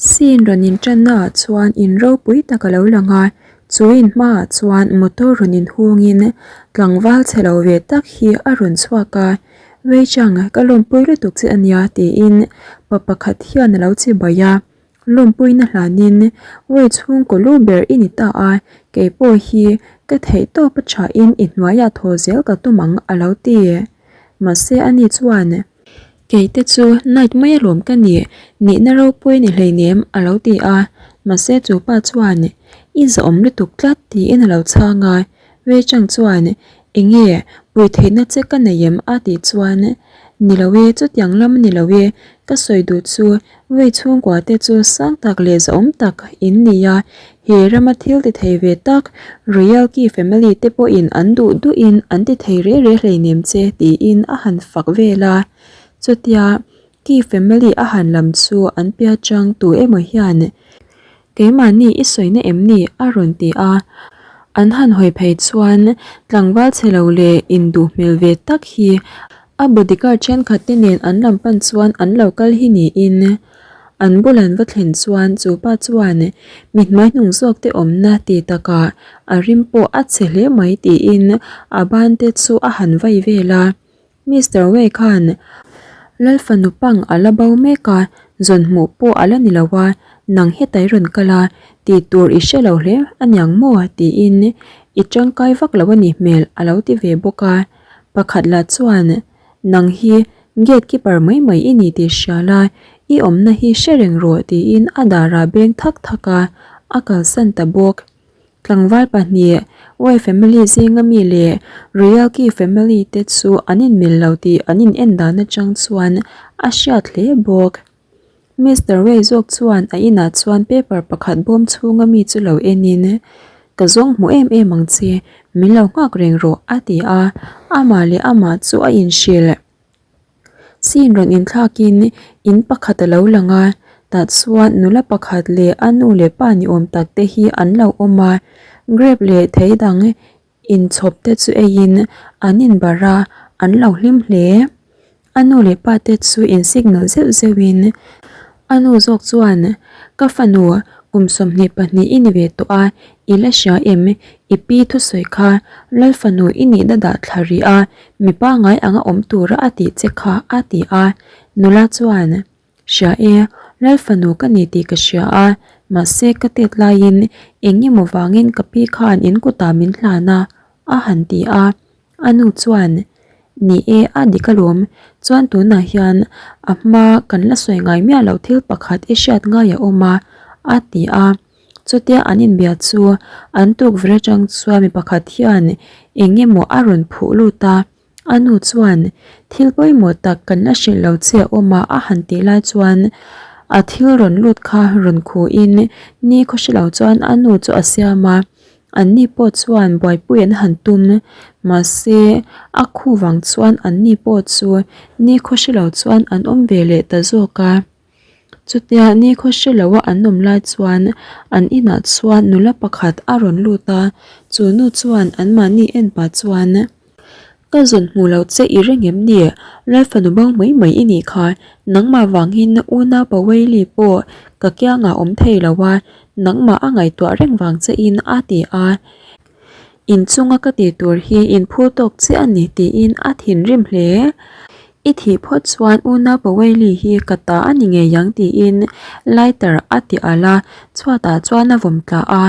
Scene rawn inṭanna ah chuan in ropui tak a lo lang a, chu in hmaah chuan motor rawn inhungin tlangval chhe lo ve tak hi a rawn chhuak a, Weichang ka lawmpui lutuk che ania tiin pa pakhat hian a lo chibai a, lawmpuina hlanin Wei chhungkaw lu ber i ni ta a, keipawh hi ka theih tawp a thain i hnuaiah thaw zel ka tum ang a lo ti. Mahse ani chuan. Kei te chu night mai alawm ka ni, nihna ropui ni hleinem a lo ti a, mahse chu pa chuan i zahawm lutuk tlat tiin a lo chhang a, Wei Chang chuan enge pui theihna che ka nei em a tih chuan ni lo e chutiang lam a ni lo e, ka sawi duh chu Wei chhungkua te chu sang tak leh zahawm tak in ni a, he rama thil ti thei ve tak Royal Key family te pawhin an duh duhin an ti thei reh reh hleinem che tiin a han fak vel a. Chutia Key family a han lam chu an pia chang tu emaw hian Keimahni i sawina em ni? a rawn ti a. An han hawi phei chuan tlangval chhe lo leh induh hmel ve tak hi a bodyguard thenkhat te nen an lam pan chuan an lo kal hi niin an bul an va thlen chuan chu pa chuan mithmai hnung zawk te awmna ti takah a rim pawh a chhe hle mai tiin a ban te chu a han vai vel a. Mister Wei khan Lalfanu pang a la bo mek a, zawn hmuh pawh a la ni lo a, nang hetai rawn kal a, tih tur i hre lo hle aniang maw tiin i tangkai vak lo a nih hmel a lo ti ve bawk a. Pakhat lah chuan nang hi gate keeper mai mai i ni tih hria la, i awmna hi hre reng rawh tiin a darah beng thak thak a, a kalsan ta bawk. Tlangval pahnih, Y family zinga mi leh Royal Key family te chu an inmil lo tih an in en dan atang chuan a hriat hle bawk. Mister Wei zawk chuan a inah chuan paper pakhat bawm chhunga mi chu lo enin, Ka zawng hmu em em ang che, min lo nghak reng rawh a ti a, amah leh amah chu a inhrilh. Scene rawn inthlakin in pakhat a lo lang a, tah chuan nula pakhat leh a nu leh pa ni awm tak te hi an lo awm a, grape leh thei dang inchhawp te chu eiin an inbarh a, an lo hlim hle. A nu leh pa te chu in signal zeuh zeuhin a nu zawk chuan ka fanu kum 22 i ni ve tawh a, i la hria em? I pi thusawi kha Lalfanu i nihna dah thla rih a, Mi pangngai anga awm tura a tih che kha a ti a, nula chuan, Hria e, Lal fanu ka ni tih ka hria a, mahse ka tet laiin eng emaw vangin ka pi khan in kutah min hlan a, a han ti a. A nu chuan, Ni e, a dik alawm, chuan tunah hian a hma kan la sawi ngai miah loh thil pakhat i hriat ngai a awm a, a ti a. Chutia an inbia chu an tukverh atang chuan mi pakhat hian eng emaw a rawn phuh lut a, a nu chuan thil pawimawh tak kan la hrilh lo che a awm a a han tih lai chuan a thil rawn lut kha rawn khuhin ni khaw hre lo chuan a nu chu a siam a, an ni pawh chuan buaipui an han tum mahse a khu vang chuan an ni pawh chu ni khaw hre lo chuan an awm ve leh ta zawk a. Chutia nikhaw hre loa an awm lai chuan an inah chuan nula pakhat a rawn lut a, chu nu chuan anmahni en pah chuan, Ka zawn hmu lo che i reng em ni? Lal fanu bo mai mai i nih kha, nangmah vangin unau Paweli pawh ka kiangah awm thei lo a, nangmah a ngaihtuah reng vang che in a ti a. Inchunga ka tih tur hi inphur tawk chiah a ni tiin a thinrim hle. I thih phawt chuan unau Paweli hi ka ta a ni ngei ang tiin lighter a ti alh a, chhuatah chuan a vawm tla a,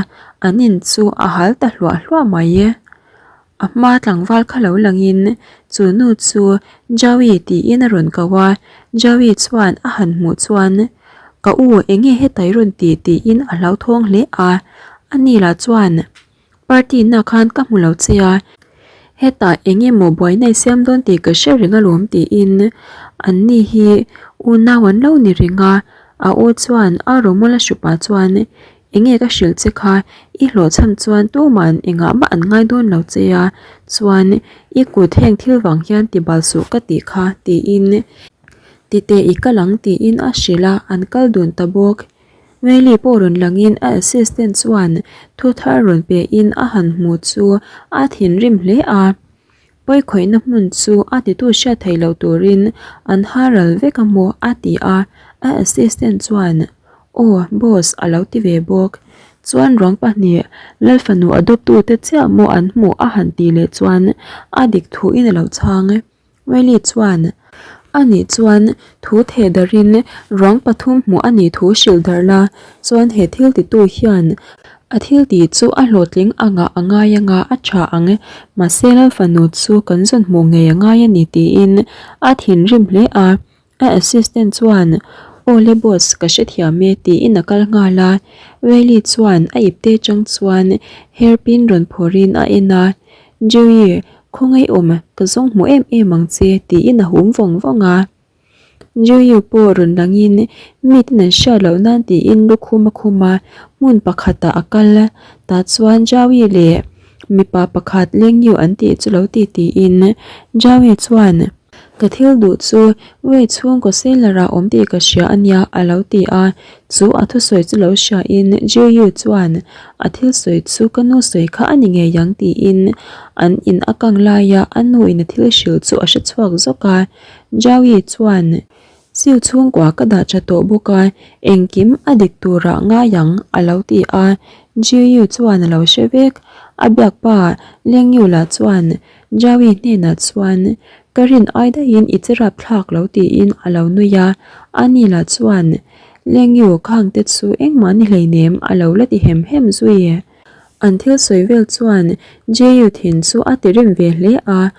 an in chu a hal ta hluah hluah mai. A hma tlangval kha lo langin chu nu chu Jaui tiin a rawn ko a, Jaui chuan a han hmuh chuan Ka u enge hetai rawn ti tiin a hlauthawng hle a, ani lah chuan Party na khan ka hmu lo che a, hetah eng emaw buaina i siam dawn tih ka hre reng alawm tiin an ni hi unau an lo ni reng a, a u chuan a rawmawl a hrup ah chuan enge ka hrilh che kha i hlawhchham chuan tuman engah mah an ngai dawn lo che a, chuan i kut heng thil vang hian ti bal suh ka tih kha tiin titeh i kal ang tiin a hrilh a, an kal dun ta bawk. Riley pawh rawn langin a assistant chuan thu thar rawn pein a han hmu chu a thinrim hle a. Pawikhawihna hmun chu a titu hriat theih loh turin an haral vek a maw a ti a, a assistant chuan. Aw, boss, a lo ti ve bawk. Chuan ruang pahnih, Lalfanu a dawptute chiah maw an hmuh a han tih leh chuan a dik thuin a lo chhang. Welly chuan, A nih chuan thu theh darhin ruang pathum hmuh a nih thu hrilh darh la, chuan he thil titu hian a thil tih chu a hlawhtling angah a ngai anga a tha ang, mahse Lalfanu chu kan zawn hmuh ngei a ngai a ni tiin a thinrim hle a. A assistant chuan, Aw le boss, ka hrethiam e tiin a kal nghal a. Welly chuan a ipte chang chuan hairpin rawn phawrhin a en a, Joey, khawngaih awm, ka zawng hmu em em ang che tiin a hum vawng vawng a. Joey pawh rawn langin miten an hriat loh nan tiin lukhum a khum a, hmun pakhatah a kal. Tah chuan Joey leh mipa pakhat Lengyu an tih chu lo ti tiin Joey chuan, Ka thil duh chu Wei chhungkaw sailor ah awm tih ka hria a nia a lo ti a, chu a thusawi chu lo hria in Jiu chuan a thil sawi chu ka nu sawi kha a ni ngei ang tiin an in a kang laia a nu in a thil hrilh chu a hre chhuak zawk a, Jiu chuan Siu chhungkua ka dah tha tawh bawk a, engkim a dik turah ngai ang a lo ti a, Jiu chuan a lo hre vek, a biak pa Leng Yu lah chuan Jaui hnenah chuan, Ka rin ai daihin i che rap thlak lo tiin a lo nui a, ani lah chuan, Lengyu khangte chu engmah ni hleinem a lo la ti hem hem zui. An thil sawi vel chuan Jayu thin chu a ti rim ve hle a,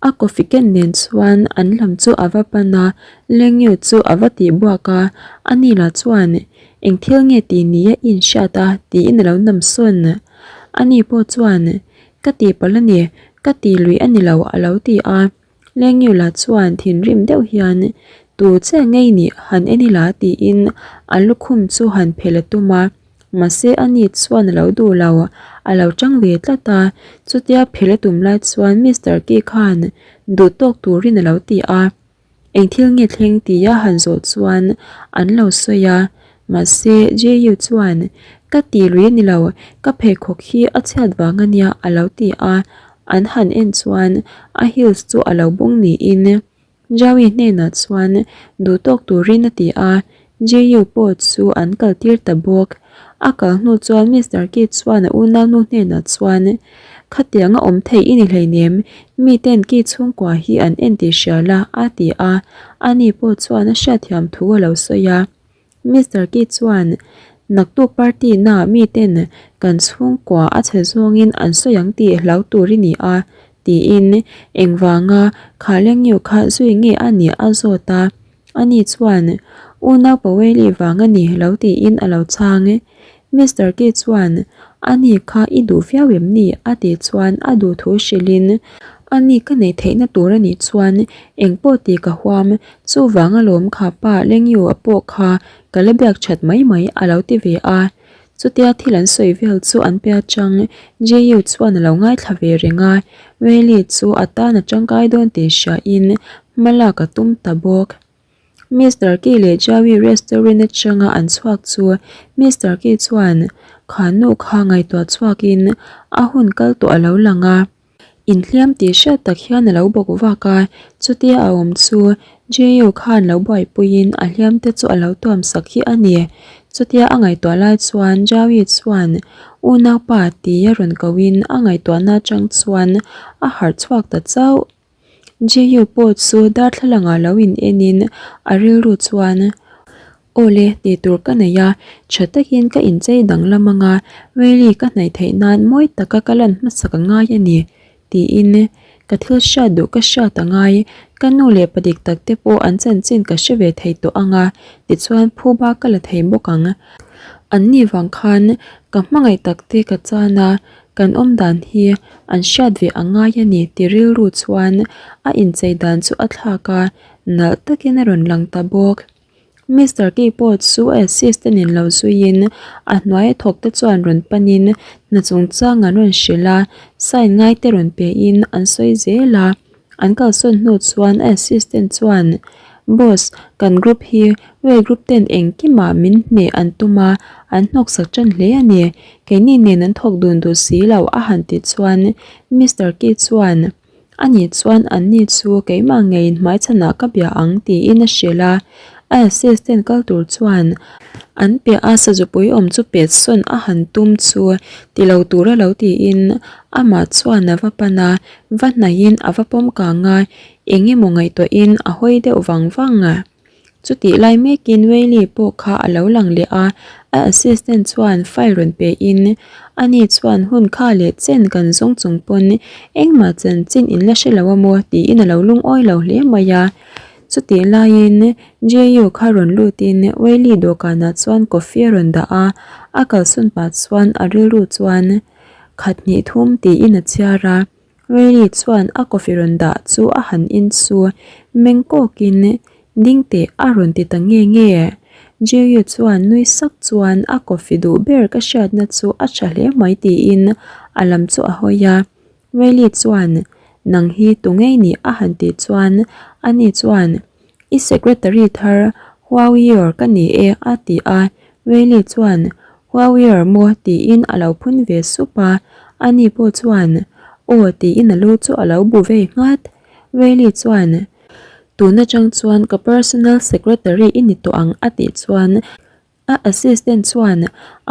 a coffee ken nen chuan an lam chu a va pan a, Lengyu chu a va tih buak a, ani lah chuan, Eng thil nge ti nia i inhriat a? tiin a lo nam sawn. Ani pawh chuan, Ka ti palh a ni, ka ti lui a ni lo a lo ti a. Lengula chuan thinrim deuh hian Tu che ngei nih han en ila tiin a lukhum chu han phelh a tum a, mahse ani chuan a lo duh lo, a lo tang ve tlat a. Chutia phelh a tum lai chuan Mister Key khan duh tawk turin a lo ti a. Eng thil nge thleng tia han zawh chuan an lo sawi a, mahse JU chuan ka ti lui a ni lo, ka pheikhawk hi a chhiat vang a nia a lo ti a, an han en chuan a heels chu a lo bung niin Jaui hnenah chuan duh tawk turin a ti a, JU pawh chu an kal tir ta bawk. A kal hnu chuan Mister Key chuan a unaunu hnenah chuan, Khatiang a awm theih i ni hleinem, miten Key chhungkua hi an en tih hria la, a ti a. Ani pawh chuan a hriatthiam thu a lo sawi a. Mister Key chuan, Naktuk party naah miten kan chhungkua a chhe zawngin an sawi ang tih hlau tur i ni a, tiin engvanga kha Lengyu kha zui nge a nih a zawt a. Ani chuan, Unau Paweli vang a ni lo tiin a lo chhang. Mister Key chuan, Ani kha i duh viau em ni? a tih chuan a duh thu hrilhin, Ani ka neih theihna tur a nih chuan engpawh tih ka huam, chuvang alawm kha pa Lengyu a pawh kha ka la biak that mai mai a lo ti ve a. Chutia thil an sawi vel chu an pe atang JU chuan a lo ngaithla ve reng a, Welly chu a tan a tangkai dawn tih hriain hma lak a tum ta bawk. Mister Key leh Jaui restaurant atanga an chhuak chu Mister Key chuan kha nu kha ngaihtuah chhuakin a hun kal tawh a lo lang a. Inhliam tih hriat tak hian a lo bawk vak a, chutia a awm chu JU khan lo buaipuiin a hliam te chu a lo tuam sak hi a ni. Chutia a ngaihtuah lai chuan Jaui chuan unaupa tia rawn kohin a ngaihtuahna atang chuan a harh chhuak ta chauh. JU pawh chu darthlalang ah lo in en in a rilru chuan Aw le tih tur ka nei a, tha takin ka inchei danglam anga Riley ka hnaih theih nan mawi taka ka lan hmasak a ngai a ni tiin ka thil hriat duh ka hriat a ngai, ka nu leh pa dik tak te pawh an chanchin ka hre ve thei tawh anga tichuan phuba ka la thei bawk ang. An ni vang khan ka hmangaih tak te ka chan a, Kan awm dan hi an hriat ve a ngai a ni ti rilru chuan a inchei dan chu a thlak a, nalh takin a rawn lang ta bawk. Mister Key pawh chu a assistant in lo zuiin a hnuai a thawk te chuan rawn panin hna chungchang an rawn hrilh a, sign ngai te rawn pein an sawi zel a. An kalsawn hnu chuan a assistant chuan, Boss, kan group hi Way group ten engkimah min hneh an tum a, an hnawksak tan hle a ni. Keini nen an thawk dun duh si lo a han ti chuan Mister Key chuan, Ani chuan anni chu keimah ngeiin hmaichhanah ka bia ang tiin a hrilh a. A assistant kal tur chuan. An piah a sazupui awm chu pet sawn a han tum chu ti lo tura lo tiin amah chuan a va pan a, va hnaihin a va pawm kang a, eng emaw ngaihtuahin a hawi deuh vang vang a. Chutih lai mekin Whaley pawh kha a lo lang leh a, a assistant chuan file rawn pe in, Ani chuan hun kha leh chen kan zawng chung pawn engmah chanchin in la hre lo a maw tiin a lo lungawi lo hle mai a. Chutih laiin JU kha rawn lutin Whaley dawhkanah chuan coffee a rawn dah a, a kalsawn pah chuan a rilru chuan khat hnih thum tiin a chhiar a. Rary chuan a coffee rawn dah chu a han in chu meng kawkin ding teh a rawn ti ta nge nge. Jiu chuan nui sak chuan a coffee duh ber ka hriatna chu a tha hle mai tiin a lam chu a hawi a. Rary chuan nang hi tu ngei nih a han tih chuan ani chuan I secretary thar Huau Yor ka ni e a ti a. Rary chuan Huawier maw tiin a lo phun ve sup a, ani pawh chuan aw tiin a lu chu a lo bu vei nghat. Rayleigh chuan tun atang chuan ka personal secretary i ni tawh ang a tih chuan a assistant chuan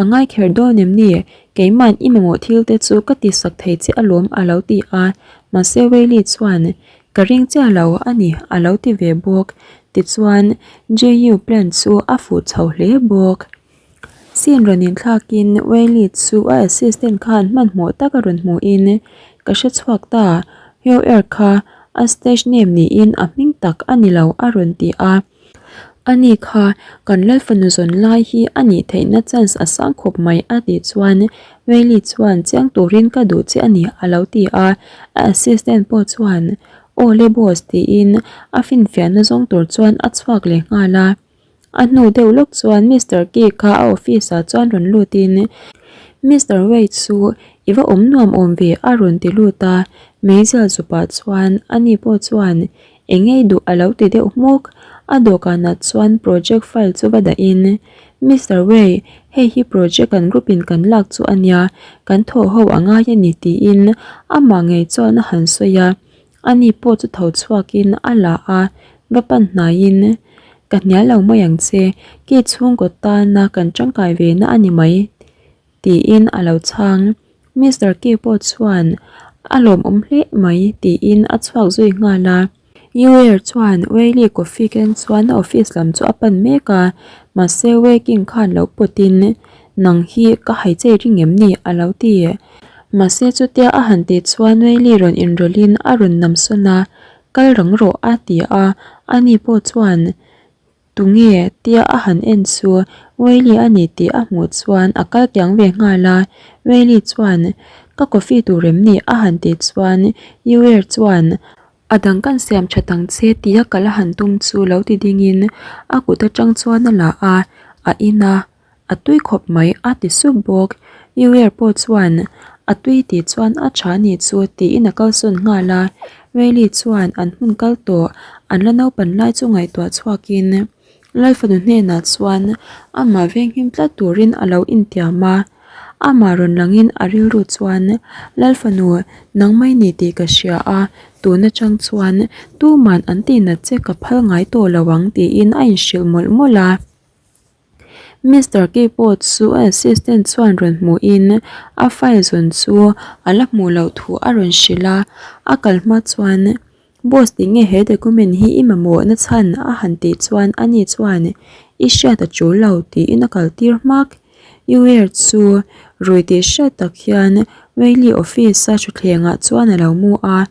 a ngai kher dawn em ni, keima'n i mamawh thil te chu ka tisak thei che alawm a lo ti a, mahse Rayleigh chuan ka ring chiah lo a ni a lo ti ve bawk. Tichuan JU plan chu a fuh chho hle bawk. Scene rawn inthlakin Whaley chu a assistant khan hmanhmawh taka rawn hmuhin ka hre chhuak ta, Hugh Er kha a stage name niin a hming tak a ni lo a rawn ti a. Ani kha kan lalfanu zawn lai hi a nih theihna chance a sang khawp mai a tih chuan Whaley chuan chiang turin ka duh che a ni a lo ti a, a assistant pawh chuan Aw le boss tiin a finfiahna zawng tur chuan a chhuak leh nghal a. A hnu deuh lawk chuan Mister Key kha a office ah chuan rawn lut in Mister Wade chu i va awm nuam awm ve a rawn ti lut a, meizial zupah chuan ani pawh chuan eng ngei duh a lo ti deuh hmawk. A dawhkanah chuan project file chu va dah in Mister Wade hei hi project kan group in kan lak chu a nia, kan thawh ho a ngai a ni tiin amah ngei chuan a han sawi a. Ani pawh chu tho chhuakin a la a, va pan hnaiin, Ka hnial lo mai ang che, ki chhungkaw tana kan tangkai ve na a ni mai, tiin a lo chhang. Mister Ki pawh chuan, A lawmawm hle mai, tiin a chhuak zui nghal a. Uair chuan Whaley coffee keng chuan a office lam chu a pan mek a, mahse Waking khan lo pawtin, Nang hi ka hai chei ring em ni? a lo ti. Mahse chutia a han tih chuan Whaley rawn inrawlhin a rawn nam sawn a, Kal rang rawh a ti a, ani pawh chuan Tunge? tia a han en chu Whaley a ni tih a hmuh chuan a kal kiang ve nghal a, Whaley chuan Ka coffee tur em ni? a han tih chuan Uair chuan A dang kan siam that ang che tia kal a han tum chu lo ti dingin a kut atang chuan a la a, a in a, a tui khawp mai a ti sup bawk. Uair pawh chuan a tui tih chuan a tha nih chu tiin a kalsawn nghal a, Rayleigh chuan an hmun kal tawh an la naupan lai chu ngaihtuah chhuakin Lalfanu hnenah chuan amah venghim tlat turin a lo intiam a. Amah rawn langin a rilru chuan, Lalfanu, nang mai ni tih ka hria a, tun atang chuan tuman an tihnat che ka phal ngai tawh lo ang tiin a inhrilh mawlh mawlh a. Mister Key pawh chu a assistant chuan rawn hmuhin a file zawn chu a la hmuh loh thu a rawn hrilh a, a kal hma chuan Boss tinge he document hi i mamawh na chhan a han tih chuan ani chuan i hriat a tul lo tiin a kal tir hmak. Uair chu rui tih hriat tak hian Whaley office a thutthleng ah chuan a lo mu a,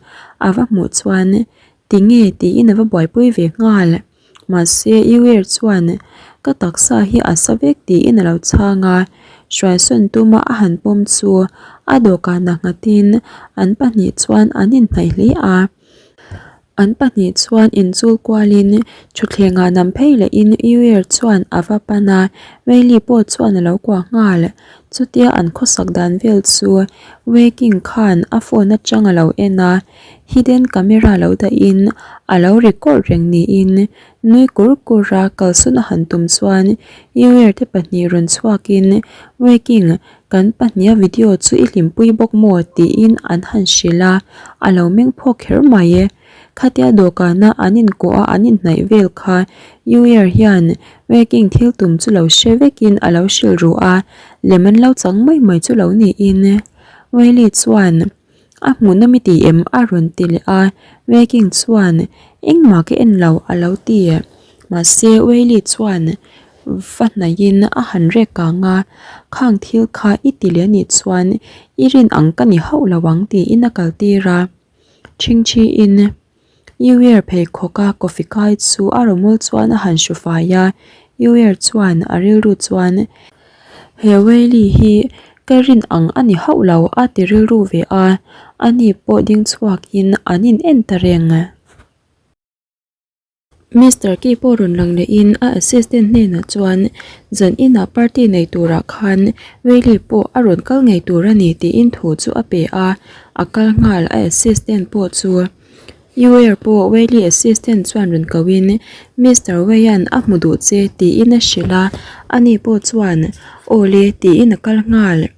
a va hmuh chuan tinge tiin a va buaipui ve nghal. Mahse Uair chuan ka taksa hi a sa vek tiin a lo chhang a, hruaisawn tuma a han pawm chu a dawhkanah nghatin an pahnih chuan an inhnaih hle a. An pahnih chuan inchul kualin thutthlengah nam phei lehin Uair chuan a va pan a, Whaley pawh chuan a lo kuah nghal. Chutia an khawsak dan vel chu Waking khan a phone atang a lo en a. Hidden camera lo dahin a lo record reng niin nui kur kur a kalsawn a han tum chuan Uair te pahnih rawn chhuakin Waking kan pahniha video chu i hlimpui bawk maw tiin an han hrilh a, a lo meng phawk kher mai. Khatia dawhkana an inkawh a an inhnaih vel kha Yuer hian Waking thil tum chu lo hre vekin a lo hrilh ru a, lem an lo chang mai mai chu lo niin. Wayley chuan A hmuhnawm i ti em? a rawn ti leh a, Waking chuan Engmah ka en lo a lo ti. Mahse Wayley chuan va hnaihin a han rek kang a, Khang thil kha i ti leh anih chuan i rin ang ka ni hauh lo ang tiin a kaltir a. Chhingchhiin Uer pheikhawk a coffee kai chu a rawmawl chuan a han hru fai a, Uer chuan a rilru chuan He Whaley hi ka rin ang a ni hauh lo a ti rilru ve a, ani pawh ding chhuakin an in en ta reng. Mister Key pawh rawn lang lehin a assistant hnenah chuan zan inah party nei turah khan Whaley pawh a rawn kal ngei tur a ni tiin thu chu a pe a, a kal nghal a assistant pawh chu Uer pawh Whaley assistant chuan rawn kohin Mister Wei-a'n a hmu duh che tiin a hrilh a, ani pawh chuan Aw le tiin a kal nghal.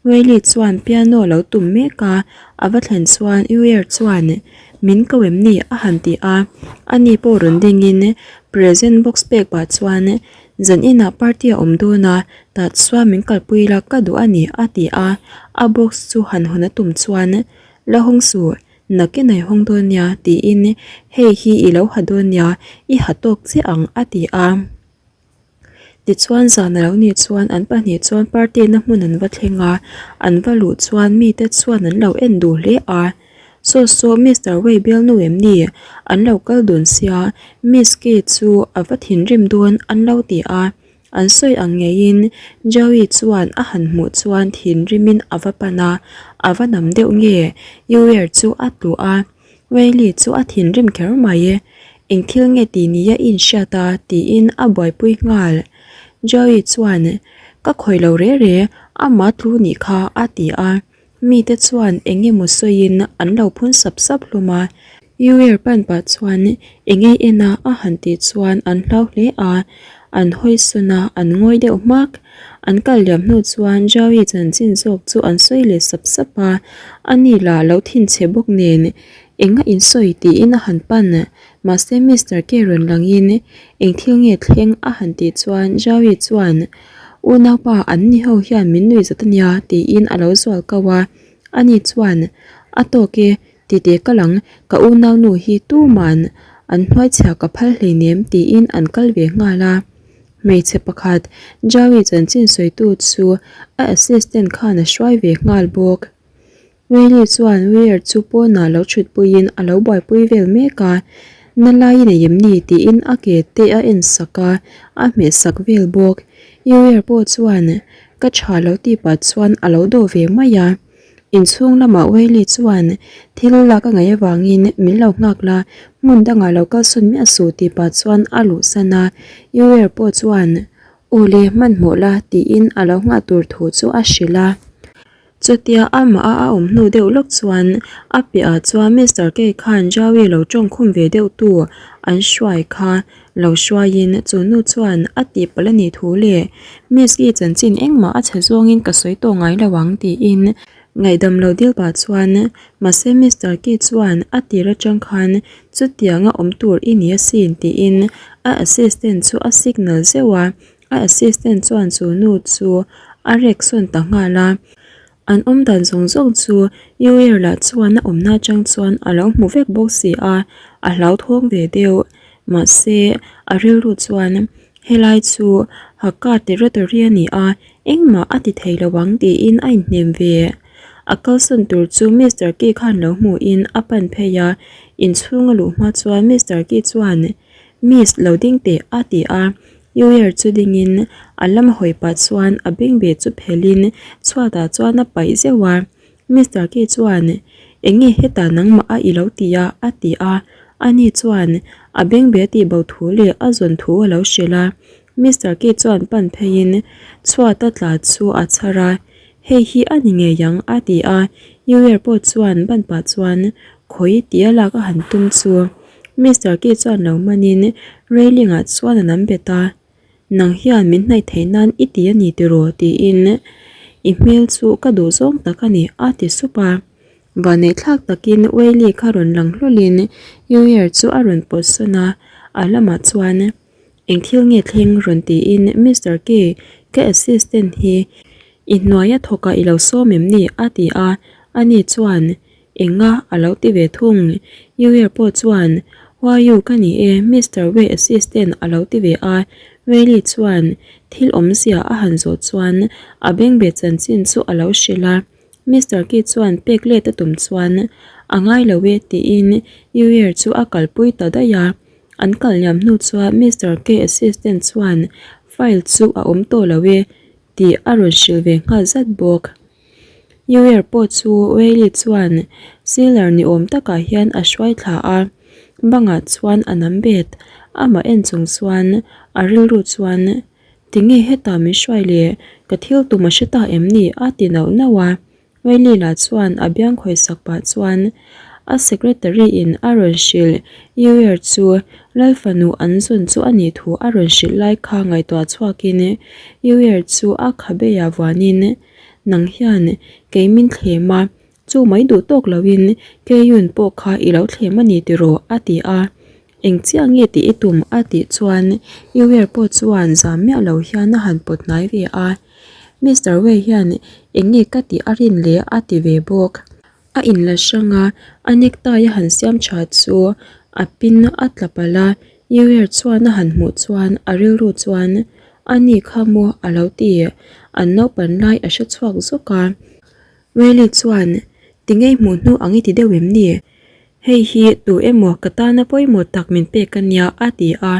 Whaley chuan piano a lo tum mek a, a va thlen chuan Uer chuan Min ko em ni? a han ti a, ani pawh rawn dingin present box pek pah chuan Zan inah party a awm dawn a, tah chuan min kalpui la ka duh a ni a ti a, a box chu han hawn a tum chuan La hawng suh, nakin a i hawng dawn nia tiin Hei hi i lo ha dawn nia, i ha tawk chiah ang a ti a. Tichuan zan a lo nih chuan an pahnih chuan party na hmun an va thleng a, an va luh chuan mite chuan an lo en duh hle a. Saw saw Mister Wei bialnu em ni? An lo kal dun sia, Miss Kay chu a va thinrim dawn an lo ti a. An sawi ang ngeiin Joey chuan a han hmuh chuan thinrimin a va pan a, a va nam deuh nge Uer chu a tlu a. Whaley chu a thinrim kher mai. Eng thil nge ti nia i inhriat a? tiin a buaipui nghal. Joey chuan, Ka khawih lo re re, ama tlu nih kha a ti a. Mite chuan eng emaw sawiin an lo phun sap sap hlawm a. Uer pan pah chuan eng ei en a a han tih chuan an hlau hle a. An hawi sawn a, an ngawi deuh hmak. An kal liam hnu chuan Joey chanchin zawk chu an sawi leh sap sap a, ani lah lo thinchhe bawk nen eng a insawi tiin a han pan. Mahse Mister K rawn langin eng thil nge thleng a han tih chuan Joey chuan Unaupa an ni ho hian min nuih zat ania tiin a lo zual kau a, ani chuan A tawk e, Tite ka lang, ka unaunu hi tuman an hnuaichhia ka phal hleinem tiin an kal ve nghal a. Hmeichhe pakhat, Jaui chanchin sawitu chu a assistant khan a hruai ve nghal bawk. Whaley chuan Weir chu pawnah lo thutpuiin a lo buaipui vel mek a, Na lai i nei em ni tiin a ke te a en sak a, a hmeh sak vel bawk. Weir pawh chuan ka tha lo tih pah chuan a lo dawh ve mai a. Inchhung lamah Whaley chuan thil lak a ngaih avangin min lo nghak la, hmun dangah lo kalsawn miah suh tih pah chuan a luhsan a. Uer pawh chuan Aw le, hmanhmawh la tiin a lo nghah tur thu chu a hrilh a. Chutia amah a a awm hnu deuh lawk chuan a piahah chuan Mister Kay khan Jaui lo tawngkhum ve deuh tu an hruai kha Lo hruaiin chu nu chuan a tihpalh a nih thu leh Miss i chanchin engmah a chhe zawngin ka sawi tawh ngai lo ang tiin ngaihdam lo dil pah chuan mahse Mister Key chuan a tir atang khan chutianga awm tur i ni asin tiin a assistant chu a signal zeuh a, a assistant chuan chu nu chu a rek sawn ta nghal a. An awm dan zawng zawng chu Uer lah chuan a awmna atang chuan a lo hmu vek bawk si a, a hlauthawng ve deuh. Mahse, a rilru chuan helai chu Hakka territory a ni a, engmah a ti thei lo ang tiin a inhnem ve. A kalsawn tur chu Mister Key khan lo hmuhin a pan phei a, inchhung a luh hma chuan Mister Key chuan, Miss, lo ding teh a ti a. Uer chu dingin a lam hawi pah chuan a bengbeh chu phelhin chhuatah chuan a paih zeuh a. Mister Key chuan, Enge hetah nangmah a i lo ti a? a ti a. Ani chuan a bengbeh a tihbo thu leh a zawn thu a lo hrilh a. Mister Key chuan pan pheiin chhuat a tla chu a chhar a, Hei hi a ni ngei ang a ti a. Uer pawh chuan ban pah chuan khawi tia lak a han tum chu. Mister Key chuan lo manin railing ah chuan a nam bet a, Nang hian min hnaih theih nan i ti a ni tiraw? tiin I hmel chu ka duh zawng tak a ni a ti sup a. Vanneihthlak takin Whaley kha rawn lang hlawlin Uyer chu a rawn pawt sawn a, a lamah chuan Eng thil nge thleng rawn tiin Mister K, ka assistant hi i hnuaia thawkah i lo sawm em ni? a ti a, ani chuan Enga a lo ti ve thung. Uyer pawh chuan Huayu ka ni e, Mister Wei assistant a lo ti ve a, Whaley chuan thil awmzia a han zawh chuan a bengbeh chanchin chu a lo hrilh a. Mister Ki chuan pek let a tum chuan a ngai lo e tiin Uyer chu a kalpui ta daih a. An kal liam hnu chuan Mister K assistant chuan file chu a awm tawh lo e tih a rawn hrilh ve nghal zat bawk. Uyer pawh chu Whaley chuan sealer ni awm takah hian a hruai thla a, bangah chuan a nam bet. Amah en chung chuan a rilru chuan Tinge hetah min hruai le, ka thil tum a hre ta em ni? a ti nauh nauh a. Whaley lah chuan a biang khawisak pah chuan a secretary in a rawn hrilh Uyer chu Lal fanu an zawn chu a nih thu a rawn hrilh lai kha ngaihtuah chhuakin Uyer chu a khabeia vuanin Nang hian kei min thlem a, chu mai duh tawk loin Keyun pawh kha i lo thlem a ni tiraw? a ti a. Eng chiah nge tih i tum? a tih chuan Uer pawh chuan zam miah lo hian a han pawt hnai ve a. Mister Wei hian eng nge ka tih a rin le? a ti ve bawk. A inla hrang a, a necktie a han siam tha chu a pin a tla palh a, Uer chuan a han hmuh chuan a rilru chuan a ni kha maw a lo ti, an naupan lai a hre chhuak zawk a. Whaley chuan, Tinge hmuh hnu ang i ti deuh em ni? Hei hi tu emaw ka tana pawimawh tak min pek a nia a ti a,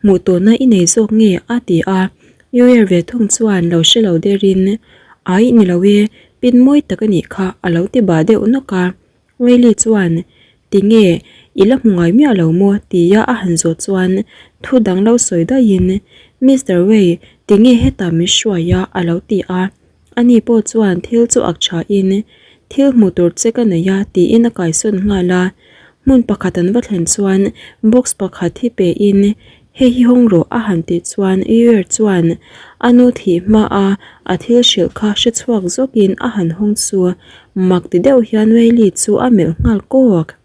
hmuh tawhna i nei zawk nge a ti a, Uer ve thung chuan lo hre lo derin, Ai ni lo e, pin mawi tak a nih kha a lo ti bah deuh nawk a. Whaley chuan, Tinge, i la hmu ngai miah lo maw? tia a han zawh chuan thu dang lo sawi daihin, Mister Wei, tinge hetah min hruai a? a lo ti a. Ani pawh chuan thil chu ak thain, Thil hmuh tur che ka nei a tiin a kaisawn nghal a. Hmun pakhat an va thlen chuan box pakhat hi pein, Hei hi hawng rawh a han tih chuan Uer chuan a nu thih hmaa a thil hrilh kha hre chhuak zawkin a han hawng chu mak ti deuh hian Whaley chu a melh nghal kawk.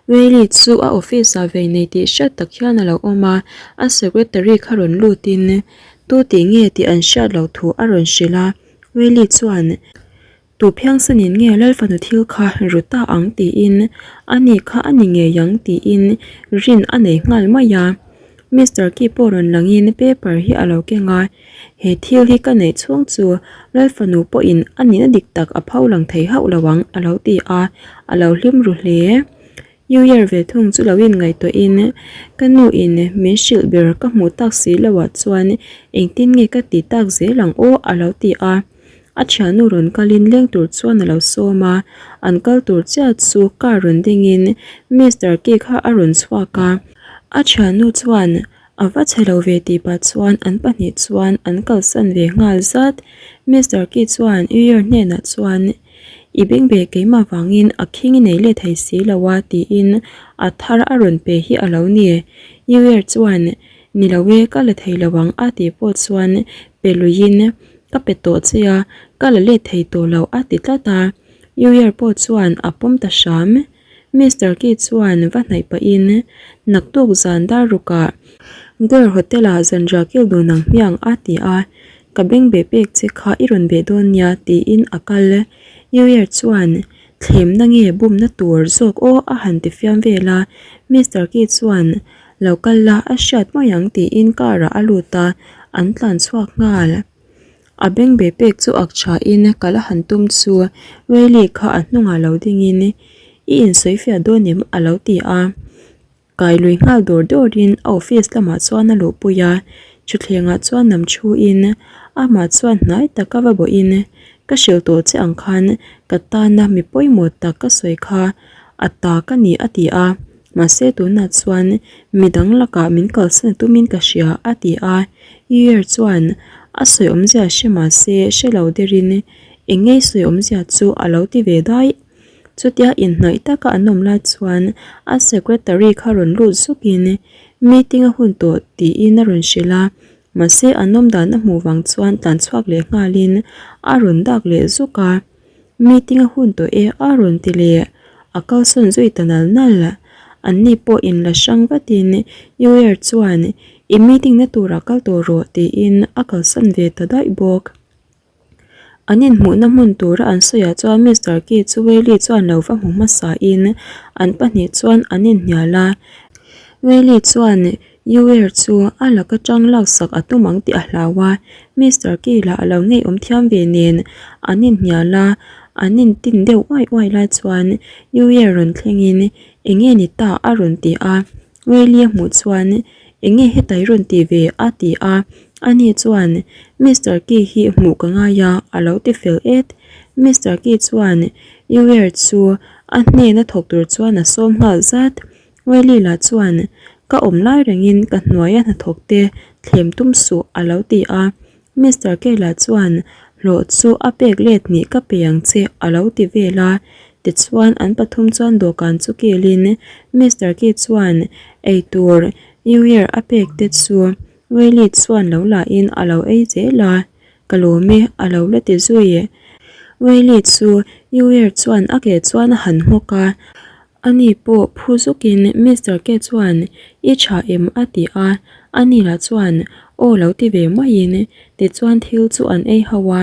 Whaley chu a office ah vei nei tih hriat tak hian a lo awm a, a secretary kha rawn lutin tu tih nge tih an hriat loh thu a rawn hrilh a. Whaley chuan Tu phiangsanin nge Lalfanu thil kha ru ta ang tiin a ni kha a ni ngei ang tiin rin a nei nghal mai a. Mister Key pawh rawn langin paper hi a lo keng a, he thil hi ka neih chhung chu Lalfanu pawhin a nihna dik tak a pho lang thei hauh lo ang a lo ti a, a lo hlim ru hle. New Year ve thung chu lo inngaihtuahin ka nu in min hrilh ber ka hmuh tak si loah chuan engtin nge ka ti tak zel ang aw a lo ti a. A thiannu rawn kalin leng tur chuan a lo sawm a, an kal tur chiah chu car rawn dingin Mister Key kha a rawn chhuak a. A thiannu chuan a va chhe lo ve tih pah chuan an pahnih chuan an kalsan ve nghal zat. Mister Key chuan Uyer hnenah chuan I bengbeh keimah vangin a khing i nei let thei si lo a tiin a thar a rawn pe hi a lo ni. Uyer chuan Ni lo e, ka la thei lo ang a tih pawh chuan pe luiin ka pe tawh che a, ka la let thei tawh lo a ti tlat a. Uyer pawh chuan a pawm ta hram. Mister Key chuan va hnaih pahin naktuk zan dar rukah Goer Hotel-ah zanriah kil dun ang hmiang a ti a, ka beng beh pek che kha i rawn beh dawn nia tiin a kal. Uyer chuan thlemna nge bumna tur zawk aw a han ti fiam vel a, Mister Key chuan Lo kal la, a hriat mai ang tiin car ah a lut a, an tlan chhuak nghal. A beng be pek chu ak tha in kal a han tum chu Riley kha a hnungah lo ding in I insawi fiah dawn em? a lo ti a. Kai lui nghal dawr dawr in a office lamah chuan a luhpui a, thutthleng ah chuan nam thu in amah chuan hnai taka va bawh in Ka hrilh tawh che ang khan ka tana mi pawimawh tak ka sawi kha a ta ka ni a ti a. Mahse tunah chuan midang lakah min kalsan tumin ka hria a ti a, Uyer chuan a sawi awmzia hre mahse hre lo derin eng ngei sawi awmzia chu a lo ti ve daih. Chutia inhnaih taka an awm lai chuan a secretary kha rawn lut zukin meeting a hun tawh tiin a rawn hrilh a, mahse an awm dan a hmuh vang chuan tlan chhuak leh nghalin a rawn dak leh zuk a. Meeting a hun tawh e a rawn ti leh. A kalsawn zui ta nal nal. Anni pawh inla hrang vatin Yuer chuan I meeting na turah kal tawh rawh tiin a kalsan ve ta daih bawk. An inhmuhna hmun tura an sawiah chuan Mister Key chu Whaley chuan lo va hmu hmasa in an pahnih chuan an inhnial a. Whaley chuan Yuer chu a laka tang laksak a tum ang tih a hlau a, Mister Key lah a lo ngeiawm thiam ve nen an inhnial a, an intin deuh uai uai lai chuan Yuer rawn thlengin eng nge ni ta a rawn ti a. Whaley a hmuh chuan Eng nge heta i rawn ti ve? a ti a. Ani chuan, Mister Key hi hmuh ka ngai a, a lo ti fel et. Mister Key chuan Yuer chu a hnena thawk tur chuan a sawm nghal zat. Whaley lah chuan, Ka awm lai rengin ka hnuaia hnathawk te thlem tum suh, a lo ti a. Mister Kela chuan hlawh chu a pek let nih ka pe ang che a lo ti vel a, tichuan an pathum chuan dawhkan chu kilin Mister Key chuan eitur New Year a pek te chu Willie chuan lo lahin a lo ei zel a, ka lawm e a lo la ti zui. Willie chu New Year chuan a ke chuan a han nghawk a, Ani pawh phu zukin Mister K chuan i tha em a ti a, ani lah chuan aw lo ti ve maiin tichuan thil chu an ei ho a,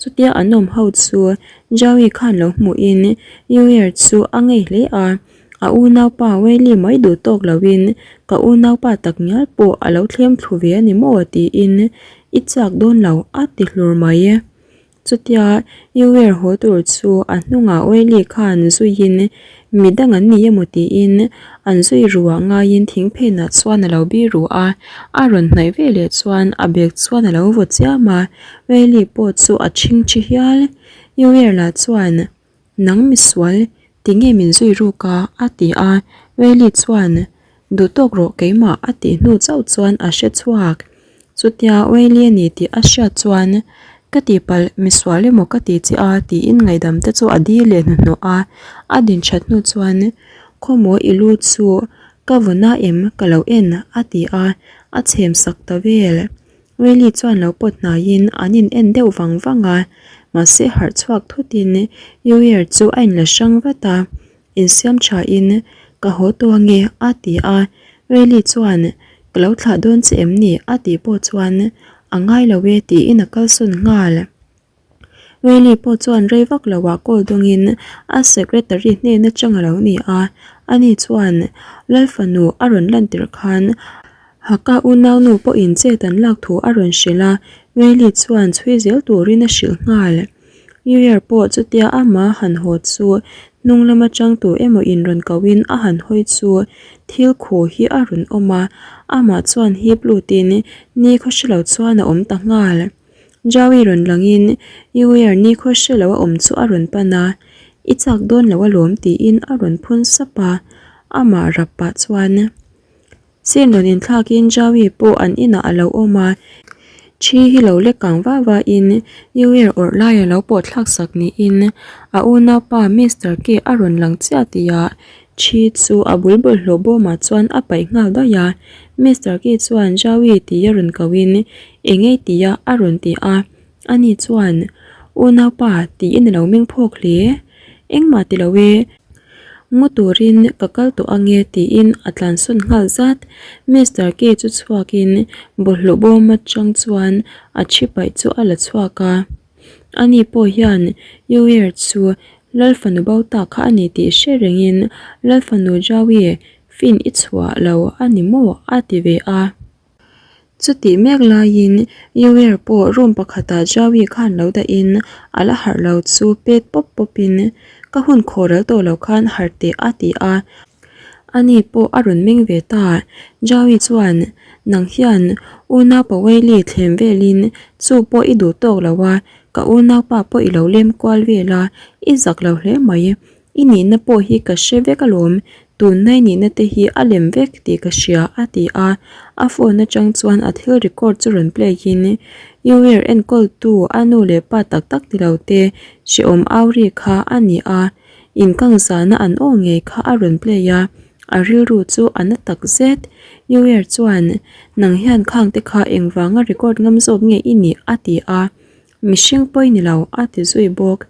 chutia an awm ho chu Joey khan lo hmuhin Yuer chu a ngei hle a, a unaupa Welly mai duh tawk loin ka unaupa tak ngial pawh a lo thlem thlu ve a ni maw tiin i chak dawn lo a ti hlur mai. Chutia Yuer haw tur chu a hnungah Oily khan zuiin mi dang an ni emaw tiin an zui ruah ngaiin thing phenah chuan a lo bi ru a, a rawn hnaih ve leh chuan a bag chuan a lo vaw chiam a, Oily pawh chu a chhing thi hial. Yuer lah chuan Nang misual, tinge min zui ruk a? a ti a, Riley chuan, Duh tawk rawh keimah a tih hnu chauh chuan a hre chhuak. Chutia Riley a ni tih a hriat chuan, Ka tihpalh, misual emaw ka ti che a tiin ngaihdam te chu a dil leh hnuhnawh a, a din that hnu chuan, Khawmaw i lu chu ka vawn a em ka lo en a ti a, a chhem sak ta vel. Riley chuan lo pawt hnaiin an in en deuh vang vang a, mahse harh chhuak thutin Yuer chu a inla hrang vat a, insiam thain ka haw tawh ange a ti a, Riley chuan ka lo thlah dawn che em ni a tih pawh chuan a ngai lo e tiin a kalsawn nghal. Riley pawh chuan rei vak lo ah call dawngin a secretary hnen atang a lo ni a, ani chuan Lalfanu a rawn lantir khan Haka unaunu pawhin chet an lak thu a rawn hrilh a, Riley chuan chhui zel turin a hrilh nghal. New Year pawh chutia amah han haw chu hnung lam atang tu emaw in rawn kohin a han hawi chu thil khu hi a rawn awm a, amah chuan hip lutin ni khaw hrelo chuan a awm ta nghal. Jaui rawn langin Yuer nikhaw hre lo a awm chu a rawn pan a, I chak dawn lo alawm tiin a rawn phun sap a, amah rap pah chuan Sin rawn inthlakin Jaui pawh an inah a lo awm a, thi hi lo lek kang va va in Yuer awrh lai a lo pawh thlak sak niin a unaupa Mister K a rawn lang chiah tihah thi chu a bul bawlhhlawh bawmah chuan a paih nghal daih a, Mister K chuan Jaui tia rawn kohin Eng ei tia a rawn ti a, ani chuan Unaupa tiin a lo meng phawk hle. Engmah ti lo e, ngaw turin ka kal tawh ange tiin a tlansawn nghal zat. Mister K chu chhuakin bawlhhlawh bawm atang chuan a thi paih chu a la chhuak a. Ani pawh hian Yuer chu Lalfanu bo ta kha a ni tih hre rengin Lalfanu Jaui fin i chhuah lo a ni maw a ti ve a. Chutih mek laiin Yuer pawh room pakhatah Jaui khan lo dahin a la harh lo chu pet pawp pawpin ka hun khawh ral tawh lo khan harh teh a ti a, ani pawh a rawn meng ve ta. Jaui chuan nang hian unaupa Weili thlem velin chu pawh i duh tawk lo a, ka unaupa pawh i lo lem kual vel a, i zak lo hle mai. I nihna pawh hi ka hre vek alawm, tunlai nihna te hi a lem vek tih ka hria a ti a, a phone atang chuan a thil record chu rawn play in Yuer enkawltu a nu leh pa tak tak ti lo te hrehawm au ri kha a ni a, inkang zana an aw ngei kha a rawn play a, a rilru chu a na tak zet. Yuer chuan nang hian khang te kha engvanga record ngam zawk nge i nih a ti a. Mihring pawi ni lo a ti zui bawk.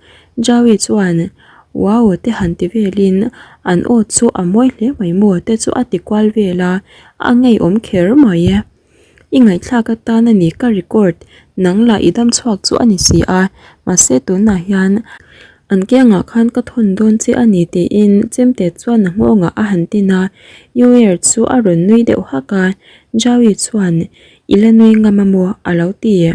Jaui chuan Wow te han ti velin an aw chu a mawi hle mai maw te chu a ti kual vel a, a ngeiawm kher mai e. I ngaihthlak atan a ni ka record nang lah i dam chhuak chu a ni si a, mahse tunah hian an kiangah khan ka thawn dawn che a ni tiin chemte chuan a nghawngah a han tin a, Yuer chu a rawn nui deuh hak a, Jaui chuan I la nui ngam a maw a lo ti.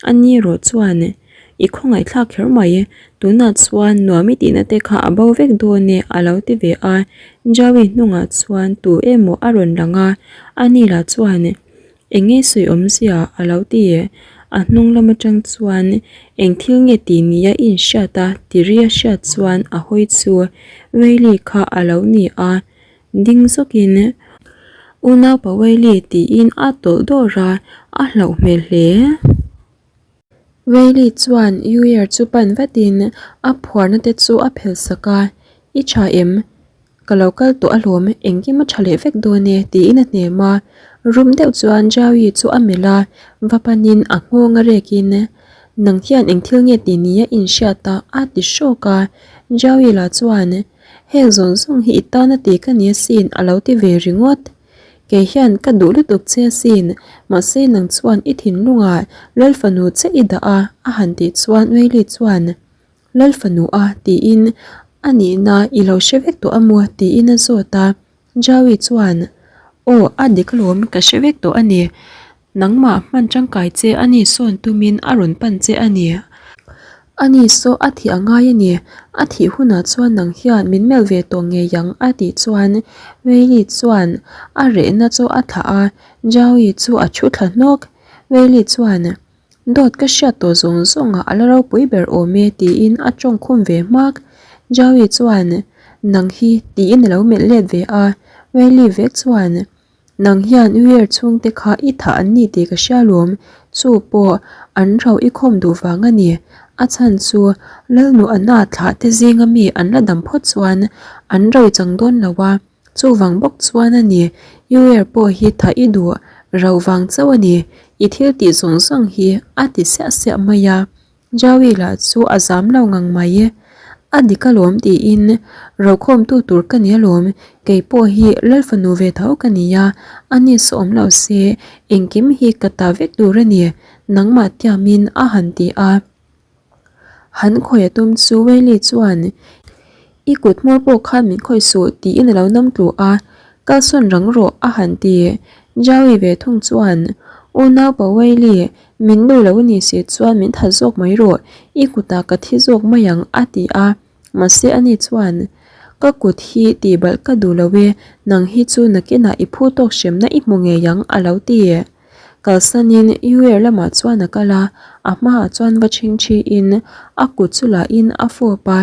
A ni erawh chuan I khawngaihthlak kher mai, tunah chuan nuam i tihna te kha a bo vek dawn e a lo ti ve a, Jaui hnungah chuan tu emaw a rawn lang a, a ni lah chuan eng nge sawi awmzia a lo ti, a hnung lam atang chuan eng thil nge tih nia i inhriat a ti ri a hriat chuan a hawi chu Weili kha a lo ni a, ding zawkin Unaupa Weili tiin a tawlh dawr a, a hlauh hmel hle. Weili chuan Yuer chu pan vatin a phuarna te chu a phel sak a, I tha em? Ka lo kal tawh alawm, engkim a tha leh vek dawn e tiin a hnem a. Rum deuh chuan Jiaoyi chu a melh a, va panin a nghawng a rekin, Nang hian eng thil nge tih nia i inhriat a? a ti hrawk a. Jiaoyi lah chuan, Heng zawng zawng hi i tana ti ka ni asin a lo ti ve ringawt. Kei hian ka duh lutuk che asin, mahse nang chuan i thinlungah Lal fanu che i dah a, a han tih chuan Weili chuan, Lal fanu a, tiin a nihna i lo hre vek tawh a maw? tiin a zawt a. Jaui chuan, Aw, a dik alawm, ka hre vek tawh a ni. Nangmah hman tangkai che a ni sawn tumin a rawn pan che a ni. A ni saw a thih a ngai a ni. A thih hunah chuan nang hian min melh ve tawh ngei ang a tih chuan Weili chuan a rehna chu a thlah a, Jaui chu a thu thla hnawk. Weili chuan, Dawt ka hriat tawh zawng zawngah a la ropui ber awm e tiin a tawng khum ve hmak. Jaui chuan, Nang hi tiin a lo melh let ve a. Weili vek chuan, Nang hian Uier chhungte kha i thah an ni tih ka hria lawm, chu pawh an rau i khawm duh vang a ni. A chhan chu Lalnu Anna thlah te zinga mi an la dam phawt chuan an rau i chang dawn lo a, chuvang bawk chuan a ni Uier pawh hi thah i duh rau vang chauh a ni, i thil tih zawng zawng hi a ti siah siah mai a. Jaui lah chu a zam lo ngang mai. A dik alawm tiin rokhawmtu tur ka ni alawm, kei pawh hi Lal fanu ve tho ka ni a, a ni saw awm lo se engkim hi ka ta vek tur a ni, nangmah tiamin a han ti a. Han khawi a tum chu Weili chuan I kut hmawr pawh khan min khawih suh tiin a lo nam tlu a, kalsawn rang rawh a han ti. Jaui ve thung chuan Unau pa Weili Min duh lo a ni si chuan min that zawk mai rawh, i kutah ka thi zawk mai ang a ti a. Mahse ani chuan, Ka kut hi tihbalh ka duh lo e, nang hi chu nakinah i phu tawk hremna i hmu ngei ang a lo ti. Kalsanin Uer lamah chuan a kal a, a hmaah chuan va chhingchhiin a kut chu lahin a fawp a,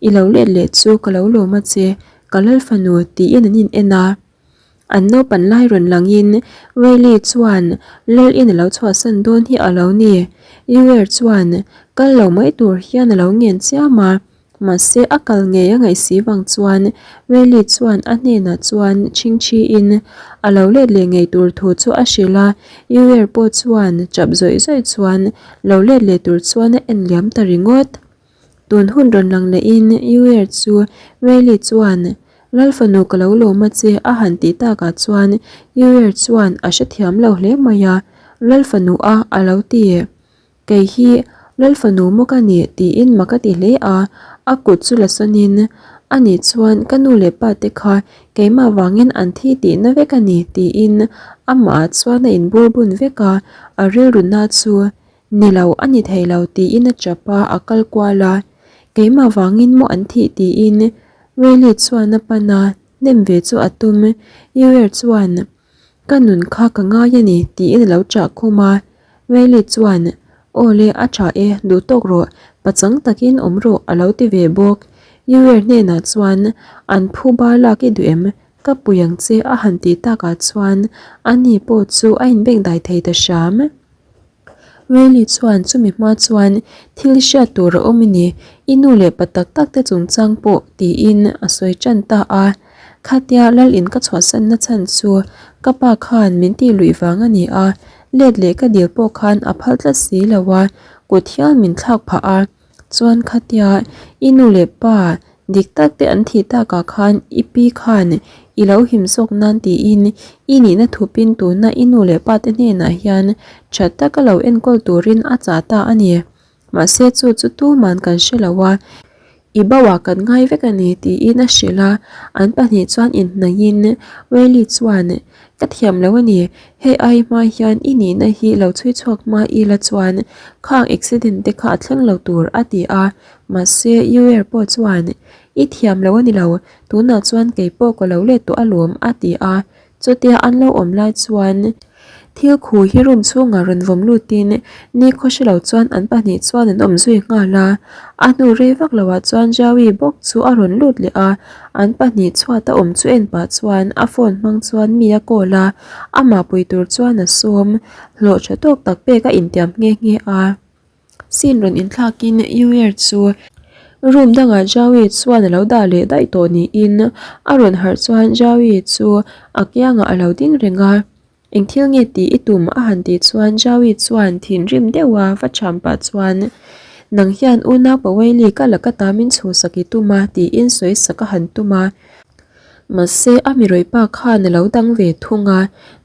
I lo let leh chu ka lo lawm a che, ka lal fanu tiin an in en a. An naupan lai rawn langin Weili chuan Lal in a lo chhuahsan dawn hi a lo ni. Yuer chuan kal lo mai tur hian a lo ngen chiam a, mahse a kal ngei a ngaih si vang chuan Weili chuan a hnenah chuan chhingchhiin a lo let leh ngei tur thu chu a hrilh a, Yuer pawh chuan chap zawih zawih chuan lo let leh tur chuan a en liam ta ringawt. Tun hun rawn lang lehin Yuer chu Weili chuan Lal fanu ka lo lawm a che a han tih takah chuan Yuer chuan a hrethiam lo hle mai a, Lal fanu a a lo ti. Kei hi Lal fanu maw ka nih tiin mak a ti hle a, a kut chu la sawnin Ani chuan ka nu leh pa te kha keimah vangin an thi tihna vek a ni tiin amahah chuan a inbur bun vek a, a rilruna chu Ni lo, a ni thei lo tiin a chap a, a kal kual a. Keimah vangin maw an thih tiin Weili chuan a pan a, hnem ve chu a tum. Yuer chuan, Ka nun kha ka ngai a ni tiin a lo chah khum a. Weili chuan, Aw le, a tha e, duh tawk rawh, pachang takin awm rawh a lo ti ve bawk. Yuer hnenah chuan, An phu ba lak i duh em? Ka pui ang che a han tih takah chuan ani pawh chu a inbengdai thei ta hram. Weili chuan chumi hma chuan thil hriat tur a awm i ni, i nu leh pa tak tak te chungchang pawh tiin a sawi tan ta a. Khatia Lal in ka chhuahsanna chhan chu ka pa khan min tih luih vang a ni a. Let leh ka dil pawh khan a phal tlat si lo a, kut hial min thlak phah a. Chuan khatia i nu leh pa dik tak te an thih takah khan i pi khan i lo him zawk nan tiin i nihna thupin tuna i nu leh pa te hnenah hian that taka lo enkawl turin a chah ta a ni. Mahse chu chu tuman kan hre lo a, i bauah kan ngai vek a ni tiin a hrilh a, an pahnih chuan inhnaihin Welly chuan Ka thiam lo a ni, hei ai hma hian i nihna hi lo chhui chhuak hma ila chuan khang accident te kha a thleng lo tur a ti a, mahse Uer pawh chuan I thiam lo a ni lo, tunah chuan kei pawh ka lo let tawh alawm a ti a, Chutia an lo awm lai chuan thil khu hi room chhungah rawn vawm lutin nikhaw hre lo chuan an pahnih chuan an awm zui nghal a. A hnu rei vak loah chuan Jaui bawk chu a rawn lut leh a, an pahnih chhuat a awm chu en pah chuan a phone hmang chuan mi a call a, amah pui tur chuan a sawm hlawh tha tawk tak pek a intiam nghe nghe a. Scene rawn inthlakin Uer chu room dangah Jaui chuan a lo dah leh daih tawh niin a rawn harh chuan Jaui chu a kiangah a lo ding reng a, Eng thil nge tih i tum a han tih chuan Jaui chuan thinrim deuha va cham pah chuan Nang hian unau Paweli ka laka ta min chhuhsak i tum a tiin sawisak a han tum a. Mahse, a mi rawih pa khan a lo dang ve thung a,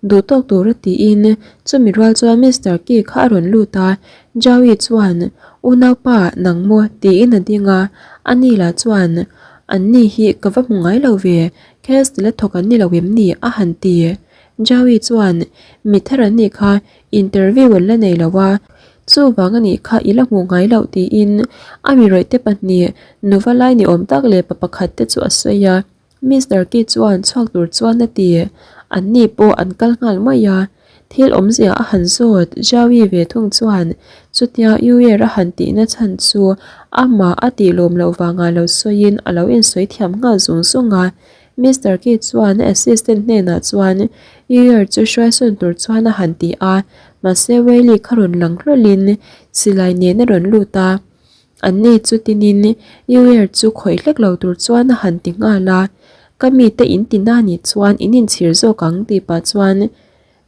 duh tawk tura tiin chumi rual chuan Mister Key kha a rawn lut a, Jaui chuan, Unaupa, nang maw? tiin a ding a, ani lah chuan, Anni hi ka va hmu ngai lo ve, Castle a thawk an ni lo em ni? a han ti. Jaui chuan, Mi thar an nih kha, interview an la nei lo a, chuvang a nih kha i la hmuh ngai loh tiin a mi rawihte pahnih nuva lai ni awm tak leh pa pakhat te chu a sawi a, Mister Key chuan chhuak tur chuan a ti, an ni pawh an kal nghal mai a, thil awmzia a han zawt Jaui ve thung chuan chutia Uer a han tihna chhan chu amah a tih lawm loh vangah lo sawiin a lo insawi thiam nghal zung zung a. Mister Key chuan a assistant hnenah chuan Uyer chu hruaisawn tur chuan a han ti a, mahse Whaley kha rawn lang hlawlhin silai nen a rawn lut a. Anni chu tinin Uyer chu khawih hlek lo tur chuan a han ti nghal a, Ka mite in ti na nih chuan in inchhir zawk ang tih pah chuan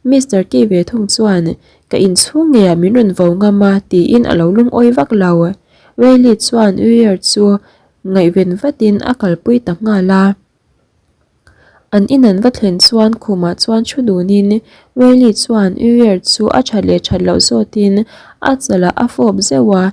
Mister Key ve thung chuan ka inchhung ngeiah min rawn vo ngam a tiin a lo lungawi vak lo. Whaley chuan Uyer chu Ngaihven vatin a kalpui ta nghal a. An in an va thlen chuan khumah chuan thu dunin Whaley chuan Uyer chu a that leh that loh zawtin a chalah a fawp zeuh a,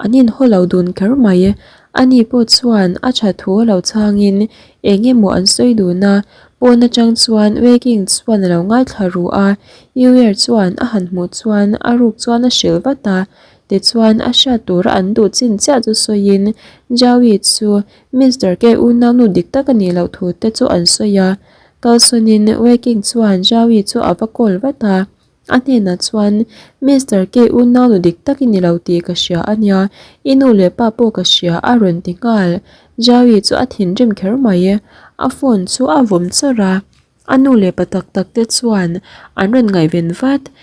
an inhaw lo dun kher mai. Ani pawh chuan a that thu a lo chhangin eng emaw an sawi dun a, pawn atang chuan Waking chuan a lo ngaithla ru a, Uyer chuan a han hmuh chuan a ruk chuan a hrilh vat a, Tichuan, a hriat tura an duh chin chiah chu sawiin, Jaui chu Mister K unaunu dik tak a nih loh thu te chu an sawi a. Kalsawnin Waking chuan Jaui chu a va call vat a, a hnenah chuan, Mister K unaunu dik tak i ni lo tih ka hria a nia, i nu leh pa pawh ka hria a rawn ti nghal. Jaui chu a thinrim kher mai, a phone chu a vawm chawrh a. A nu leh pa tak tak te chuan an rawn ngaihven vat.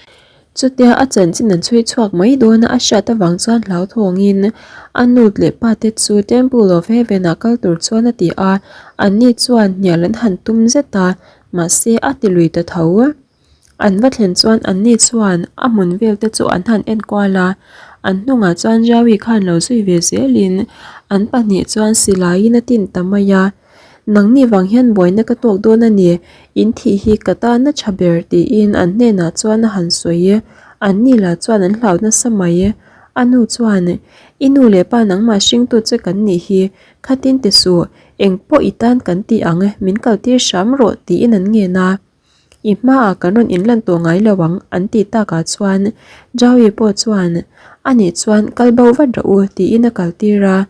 Chutia a chanchin an chhui chhuak mai dawn a a hriat avang chuan hlauthawngin a nu leh pa te chu Temple of Heaven ah kal tur chuan a ti a, anni chuan hnial an han tum zet a, mahse a ti lui ta tho. An va thlen chuan anni chuan a hmun vel te chu an han enkual a, an hnungah chuan Jaui khan lo zui ve zelin an pahnih chuan silaiin a tin ta mai a. Nangni vang hian buaina ka tawk dawn a ni, in thih hi ka tan a tha ber tiin an hnenah chuan a han sawi. Anni lah chuan an hlau nasa mai. A nu chuan, I nu leh pa nangmah hringtu che kan nih hi, khatin ti suh, engpawh i tan kan ti ang, min kaltir hram rawh tiin an ngen a. I hmaah kan rawn inlan tawh ngai lo ang an tih takah chuan Jaui pawh chuan Anih chuan kal bo vat rawh u tiin a kaltir a.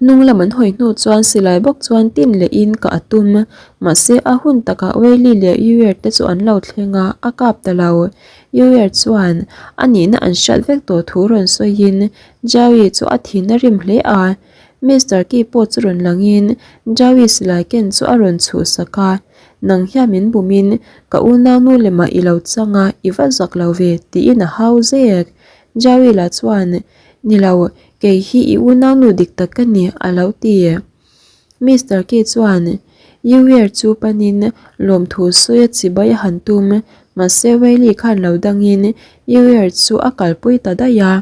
Hnung lam an hawi hnu chuan silai bawk chuan tin lehin ka a tum. Mahse a hun takah Whaley leh Uer te chu an lo thleng a, a kap ta lo. Uer chuan a nihna an hriat vek tawh thu rawn sawiin Jaui chu a thin a rim hle a. Mister Key pawh chu rawn langin Jaui silai ken chu a rawn chhuhsak a. Nang hian min bumin ka unaunu lemah i lo chang a, i va zak lo ve, tiin a hau zek. Jaui lah chuan, Ni lo, kei hi i unaunu dik tak ka ni, a lo ti. Mister Key chuan Yuer chu panin lawmthu sawi a chibai a han tum. Mahse Whaley khan lo dangin Uer chu a kalpui ta daih a.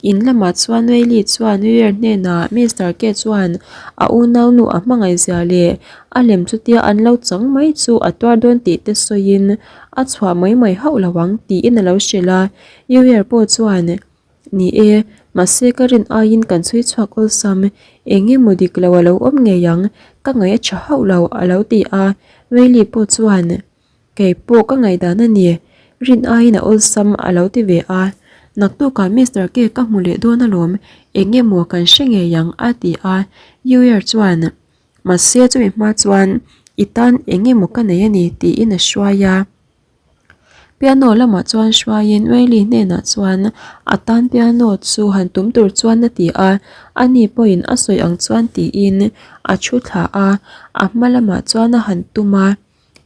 In lamah chuan Whaley chuan Uer hnenah Mister K chuan a unaunu a hmangaihzia leh a lem chutia an lo chang mai chu a tuar dawn tih te sawiin a chhuah mai mai hauh lo ang tiin a lo hrilh a. Uer pawh chuan Ni e, mahse ka rin aiin kan chhui chhuak awlsam, eng emaw dik lo a lo awm ngei ang, ka ngaih a tha hauh lo a lo ti a, Whaley pawh chuan Kei pawh ka ngaihdan a ni, rin aiin a awlsam a lo ti ve a, naktukah Mister K ka hmu leh dawn alawm, eng emaw kan hre ngei ang a ti a, Uer chuan Mahse chumi hma chuan i tan eng emaw ka nei a ni tiin a hruai a. Piano lamah chuan hruaiin Whaley hnenah chuan a tan piano chu han tum tur chuan a ti a, ani pawhin a sawi ang chuan tiin a thu thla a, a hma lamah chuan a han tum a,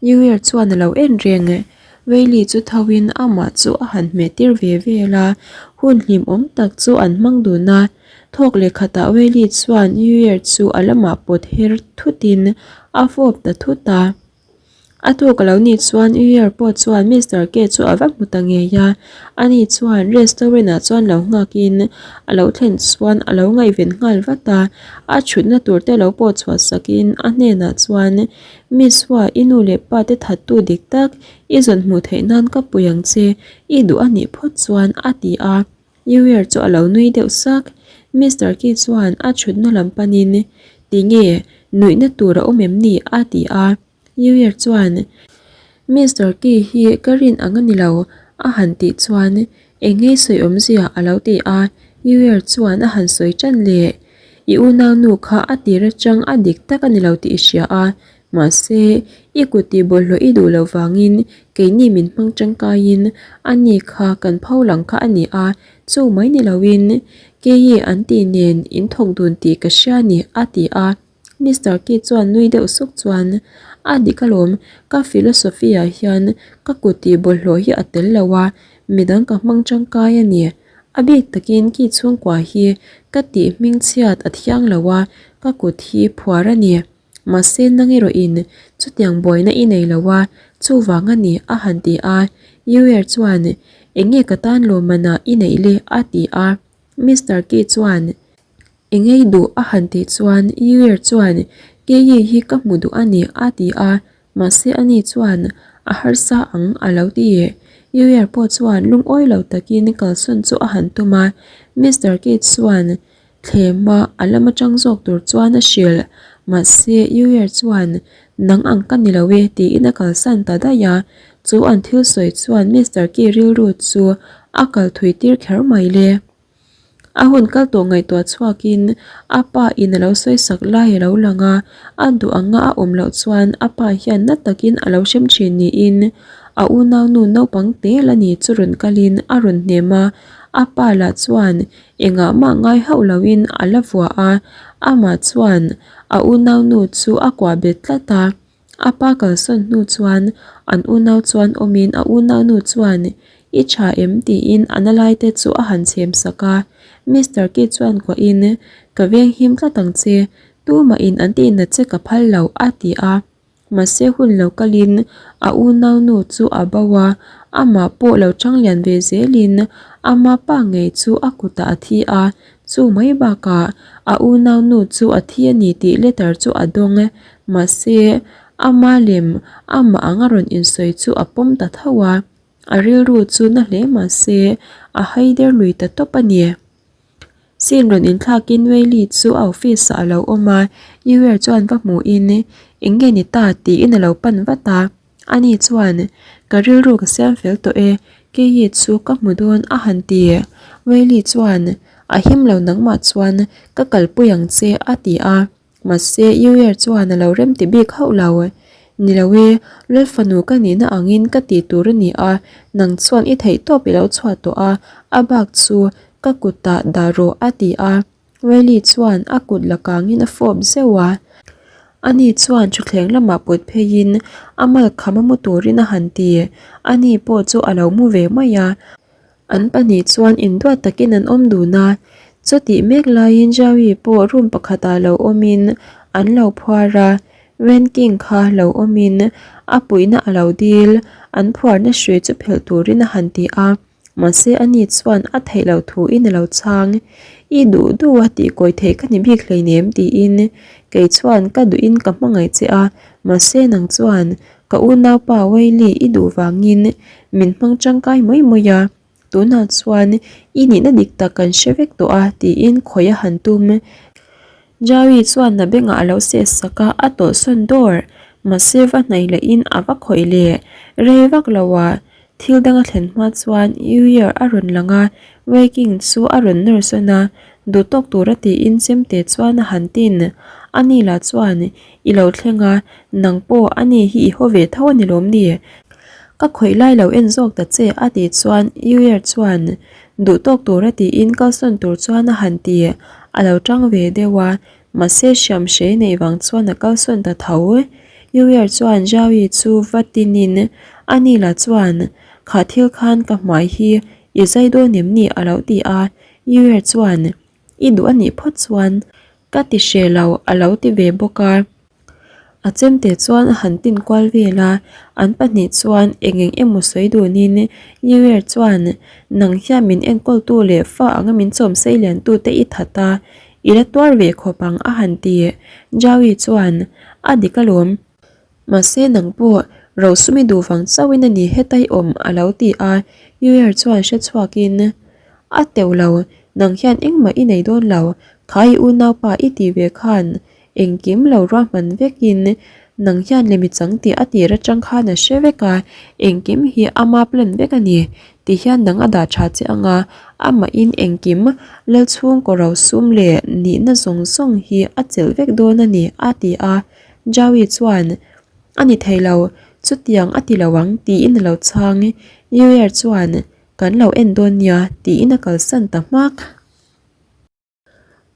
New Year chuan a lo en reng. Whaley chu thoin amah chu a han hmeh tir ve vel a, hun hlimawm tak chu an hmang dun a. Thawk leh khatah Whaley chuan New Year chu a lamah pawt her thutin a fawp ta thut a. A tuk a lo nih chuan Uyer pawh chuan Mister K chu a va hmu ta ngei a, ani chuan restaurant ah chuan lo nghakin a lo thlen chuan a lo ngaihven nghal vat a, a thutna tur te lo pawh chhuah sakin a hnenah chuan Miss Hua i nu leh pa te thattu dik tak i zawn hmuh theih nan ka pui ang che, i duh a nih phawt chuan a ti a. Uyer chu a lo nui deuh sak. Mister Key chuan a thutna lam panin, Tinge, nuihna tur a awm em ni? a ti a. Uyer chuan, Mister Key hi ka rin ang a ni lo, a han tih chuan, Eng ngei sawi awmzia a lo ti a. Uyer chuan a han sawi tan leh, I unaunu kha a tir atang a dik tak a ni lo tih i hria a, Mahse, i kut tih bawlhhlawh i duh loh vangin keini min hmang tangkaiin a ni kha kan pho lang kha a ni a, chu mai ni loin Kei an tih nen in thawk dun tih ka hria ni a ti a. Mister Key chuan nui deuh suk chuan, A dik alawm, ka philosophy ah hian ka kut tih bawlhhlawh hi a tel lo a, midang ka hmang tangkai a ni. A bik takin Key chhungkua hi ka tih hmingchhiat a thiang lo a, ka kut hi phuar a ni. Mahse nang erawhin chutiang buaina i nei lo a, chuvang a ni a han ti a. Uer chuan, Eng nge ka tan lawmmanah i neih le? a ti a. Mister Key chuan, Eng nge i duh? a han tih chuan Uer chuan, Key hi ka hmu duh a ni a ti a. Mahse ani chuan, A harsa ang a lo ti. Uer pawh chuan lungawi lo takin kalsawn chu a han tum a. Mister Key chuan, Thlema a lam atang zawk tur chuan a hrilh. Mahse, Uer chuan, Nang ang ka ni lo e, tiin a kalsan ta daih a. Chu an thil sawi chuan Mister Key rilru chu a kal thui tir kher mai le. A hun kal tawh ngaihtuah chhuakin a pa in a lo sawi sak lai a lo lang a, a duh anga a awm loh chuan a pa hian na takin a lo hrem thin niin a unaunu naupang te la ni chu rawn kalin a rawn hnem a, a pa lah chuan Engah mah ngai hauh loin a la vuah a, amah chuan a unaunu chu a kuah bet tlat a. A pa kalsawn hnu chuan an unau chuan awmin a unaunu chuan I tha em? tiin a na lai te chu a han chhem sak a. Mister Key chuan kuahin Ka veng him tlat ang che, tumahin an tihna che ka phal lo a ti a. Mahse hun lo kalin a unaunu chu a bo a, amah pawh lo chang lian ve zelin ama pa ngei chu a kutah a thi a, chu mai bakah a unaunu chu a thi a ni tih letter chu a dawng. Mahse ama lem amah anga rawn insawi chu a pawm ta tho a, a rilru chu na hle mahse a haider lui ta tawp a ni. Scene rawn inthlakin Whaley chu a office ah a lo awm a, Uer chuan va hmuhin eng nge ni ta tiin a lo pan vat a, ani chuan ka rilru ka siam fel tawh e, Kei chu ka hmu dawn a han ti. Whaley chuan a him lo nangmah chuan ka kalpui ang che a ti a. Mahse, Uer chuan a lo rem ti bik hauh lo. Ni lo e, Lal fanu ka nihna angin ka tih tur a ni a, nang chuan i theih tawp i lo chhuah tawh a, a bak chu ka kutah dah rawh a ti a. Welly chuan a kut la kangin a fawp zeuh a. Ani chuan thutthleng lamah pawt pheiin a mal kham a mu turin a han ti. Ani pawh chu a lo mu ve mai a. An pahnih chuan induat takin an awm dun a, chutih mek laiin Jaui pawh room pakhatah lo awmin an lo phuar a, Wen King kha lo awmin a puihna a lo dil. An phuarna hrui chu phelh turin a han ti a, mahse ani chuan a theih loh thuin a lo chhang. I duh duh a tih kawi theih ka ni bik hleinem tiin kei chuan ka duhin ka hmangaih che a, mahse nang chuan ka unaupa Wayley i duh vangin min hmang tangkai mai mai a. Tunah chuan i nihna dik tak kan hre vek tawh a tiin khawi a han tum. Jaui chuan na bengah a lo seh sak a, a tawlhsawn dawr. Mahse va hnaih lehin a va khawih leh. Rei vak loah thil dang a thlen hma chuan Uyer a rawn lang a, Waking chu a rawn nawr sawn a, duh tawk tura tiin chemte chuan a han tin. Ani lah chuan I lo thleng a, nang pawh ani hi i haw ve tho a ni lawm ni? Ka khawih lai lo en zawk ta che a tih chuan Uyer chuan duh tawk tura tiin kalsawn tur chuan a han ti. A lo tang ve deuh a, mahse hriam hrei neih vang chuan a kalsawn ta tho. Uyer chuan Jaui chu va tinin ani lah chuan kha thil khan ka hmai hi i zai dawn em ni a lo ti a, Uyer chuan i duh a nih phawt chuan Ka ti hreh lo, a lo ti ve bawk a. A chemte chuan a han tin kual vel a, an pahnih chuan eng eng emaw sawi dunin New-Year chuan nang hian min enkawltu leh fa anga min chawm sei liantute i that a, i la tuar ve khawp ang a han ti. Jaui chuan, A dik alawm. Mahse nang pawh Rosumi duh vang chauhin a ni heta i awm a lo ti a, Yuer chuan hre chhuakin A teuh lo, nang hian engmah i nei dawn lo, kha i unaupa i tih ve khan engkim lo ruahman vekin nang hian lemi chang tih a tir atang khan a hre vek a, engkim hi ama plan vek a ni ti hian nang a dah tha che anga amahin engkim Lalchhungkaw Rosum leh nihna zawng zawng hi a chelh vek dawn a ni a ti a. Jaui chuan, A ni thei lo, chutiang a ti lo ang, tiin a lo chhang. Yuer chuan, Kan lo en dawn nia, tiin a kalsan ta hmak.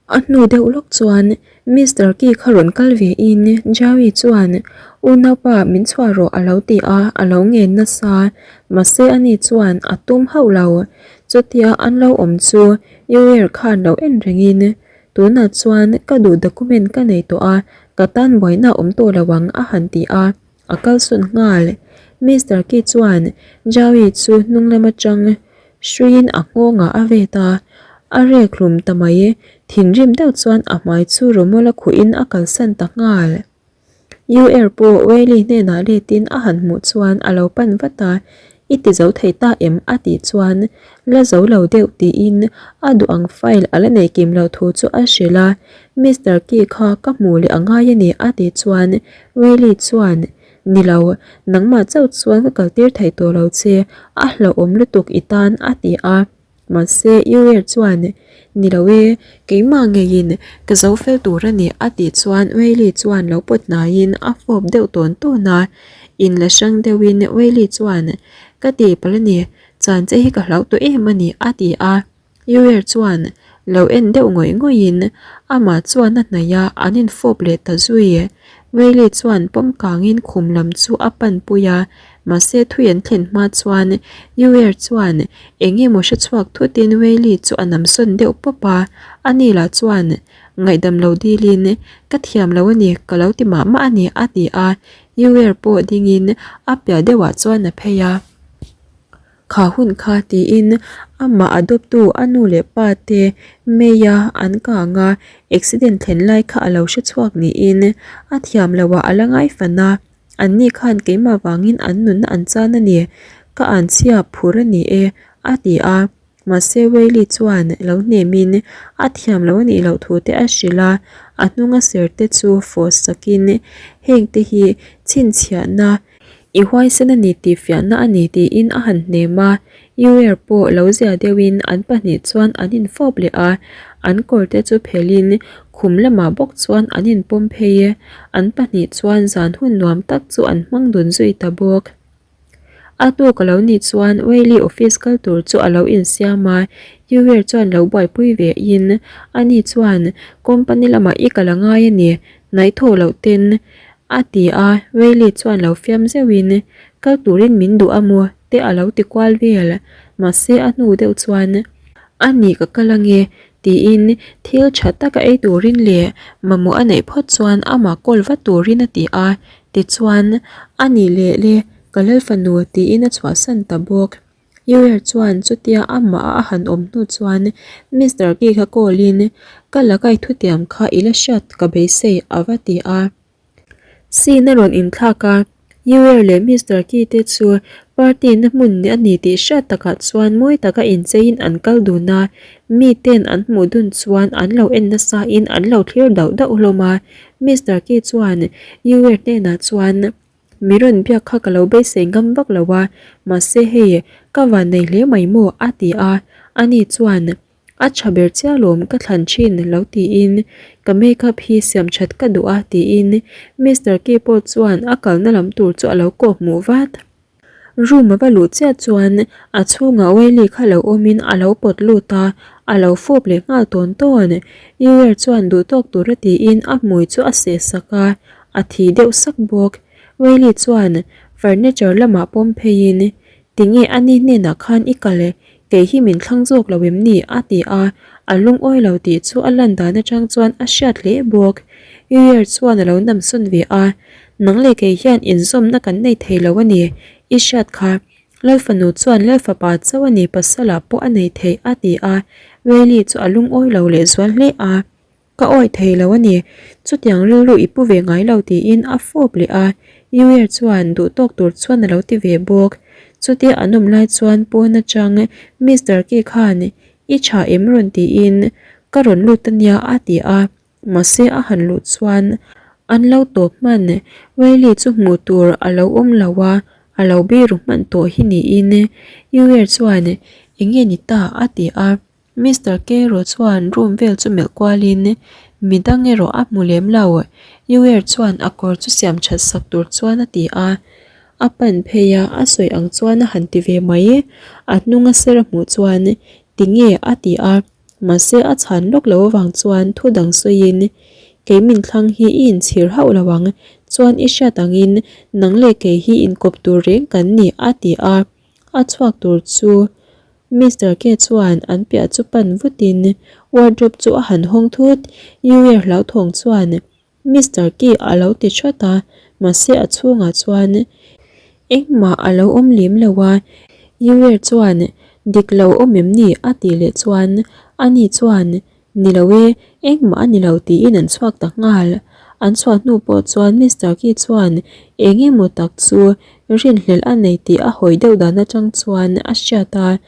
A hnu deuh lawk chuan Mister Ki kha rawn kal ve in Jaui chuan, Unaupa min chhuah rawh a lo ti a, a lo ngen nasa. Mahse ani chuan a tum hauh lo. Chutia an lo awm chu Yuer khan lo en rengin Tunah chuan ka duh document ka nei tawh a, ka tan buaina a awm tawh lo ang a han ti a, a kalsawn nghal. Mister Ki chuan Jaui chu hnung lam atang hruiin a nghawngah a vet a, a rek hlum ta mai. Thinrim deuh chuan a hmai chu rawmawl a khuhin a kalsan ta nghal. U-Air pawh Whaley hnenah letin a han hmuh chuan a lo pan vat a, I ti zo thei ta em? a tih chuan la zo lo deuh tiin a duh ang file a la nei kim lo thu chu a hrilh a, Mister Key kha ka hmuh leh a ngai a ni a tih chuan Whaley chuan Ni lo, nangmah chauh chuan ka kaltir thei tawh lo che, a hlauhawm lutuk i tan a ti a. Mahse, Uriel chuan, Ni lo e, keimah ngeiin ka zo fel tur a ni a tih chuan Whaley chuan lo pawt hnaiin a fawp deuh tawn tawn a. In la hrang deuhin Whaley chuan, Ka tihpalh a ni, chan che hi ka hlau tawh em a ni a ti a. Uriel chuan lo en deuh ngawih ngawihin amah chuan a hnaih a, an infawp leh ta zui. Whaley chuan pawm kangin khum lam chu a panpui a, Mahse thui an thlen hma chuan Yuer chuan eng emaw hre chhuak thutin Weili chu a nam sawn deuh pawp a, ani lah chuan ngaihdam lo dilin ka thiam lo a ni, ka lo ti mah mah a ni a ti a, Yuer pawh dingin a piah deuhah chuan a phei a. Kha hun kha tiin amah a dawptu a nu leh pa te May-a an kang a, accident thlen lai kha a lo hre chhuak niin a thiam loh ah a la ngai fan a. Anni khan keimah vangin an nunna an chan a ni, ka anchhia phur a ni e, a ti a. Mahse Whaley chuan lo hnemin a thiam lo a nih loh thu te a hrilh a, a hnunga ser te chu fawh sakin hengte hi chhinchhiahna, i huaisen a ni tih fiahna a ni tiin a han hnem a. Uer pawh lo zia deuhin an pahnih chuan an infawp leh a, an kawr te chu phelhin khum lamah bawk chuan an inpawm phei e. An pahnih chuan zan hun nuam tak chu an hmang dun zui ta bawk. A tuk a lo nih chuan Whaley office kal tur chu a lo insiam a, Uer chuan lo buaipui ve in ani chuan company lamah i kal a ngai a ni, hnaih thawh loh ten a ti a, Whaley chuan lo fiam zeuhin kal turin min duh a maw? te a lo ti kual vel. Mahse a hnu deuh chuan, A nih ka kal ange, tiin thil tha taka ei turin leh mamawh a neih phawt chuan amah call vat turin a ti a. Tichuan, A nih leh le, Ka Lalfanu tiin a chhuahsan ta bawk. Yue chuan chutia amah a han awm hnu chuan Mister Ki kha call in ka laka i thutiam kha i la hriat ka beisei a va ti a. Scene a rawn inthlak a, Yue leh Mister Ki te chu party na hmun a ni tih hriat takah chuan mawi taka incheiin an kal dun a, mi ten an hmuh dun chuan an lo en nasa in an lo thlir dauh dauh hlawm a. Mister Ki chuan Yue hnenah chuan Mi rawn biak kha ka lo beisei ngam vak lo a, mahse hei, ka van nei hle mai maw? a ti a, ani chuan, A tha ber chiah lawm ka thlan thin lo tiin, Ka makeup hi siam that ka duh a tiin Mister Key pawh chuan a kalna lam tur chu a lo kawh hmuh vat. Room a va luh chiah chuan a chhungah Wiley kha lo awmin a lo pawt lut a, a lo fawp leh nghal tawn tawn. Ewer chuan duhtawk tura tiin a hmui chu a seh sak a, a thi deuh sak bawk. Wiley chuan furniture lamah pawm pheiin, Tinge a ni hnenah khan i kal e, kei hi min thlang zawk lo em ni? a ti a, a lungawi lo tih chu a lan dan atang chuan a hriat hle bawk. Ewer chuan a lo namsawn ve a, Nang leh kei hian inzawmna kan nei thei lo a ni, i hriat kha. Lalfanu chuan Lalfapa chauh a ni pasalah pawh a nei thei a ti a, Wiley chu a lungawi lo lehzual hle a. Ka awih thei lo a ni, chutiang rilru i pu ve ngai lo tiin a fawp leh a, Yuer chuan duh tawk tur chuan a lo ti ve bawk. Chutia an awm lai chuan pawn atang Mister Key khan i tha em rawn tiin ka rawn lut a nia a ti a, mahse a han luh chuan an lo tawp hman, Wiley chu hmuh tur a lo awm lo a, a lo biru hman tawh hi niin Yuer chuan eng nge ni ta a ti a. Mister Kero chuan room vel chu melh kualin midang erawh a hmu lem lo. Yuer chuan a kawr chu siam that sak tur chuan a ti a. A pan phei a, a sawi ang chuan a han ti ve mai. A hnunga ser a hmuh chuan tinge a ti a, mahse a chhan lawk lo avang chuan thu dang sawiin kei min thlang hi i inchhir hauh lo ang, chuan i hriat angin nang leh kei hi inkawp tur reng kan ni a ti a. A chhuak tur chu Mister K chuan an piah chu pan vutin wardrobe chu a han hawng thut. Yuer hlauthawng chuan Mister K a lo ti thawt a, mahse a chhungah chuan engmah a lo awm lem lo a. Yuer chuan dik lo awm em ni a tih leh chuan ani chuan Ni lo e, engmah a ni lo tiin an chhuak ta nghal. An chhuah hnu pawh chuan Mister Key chuan eng emaw tak chu rinhlelh a nei tih a hawi deuh dan atang chuan a hriat a.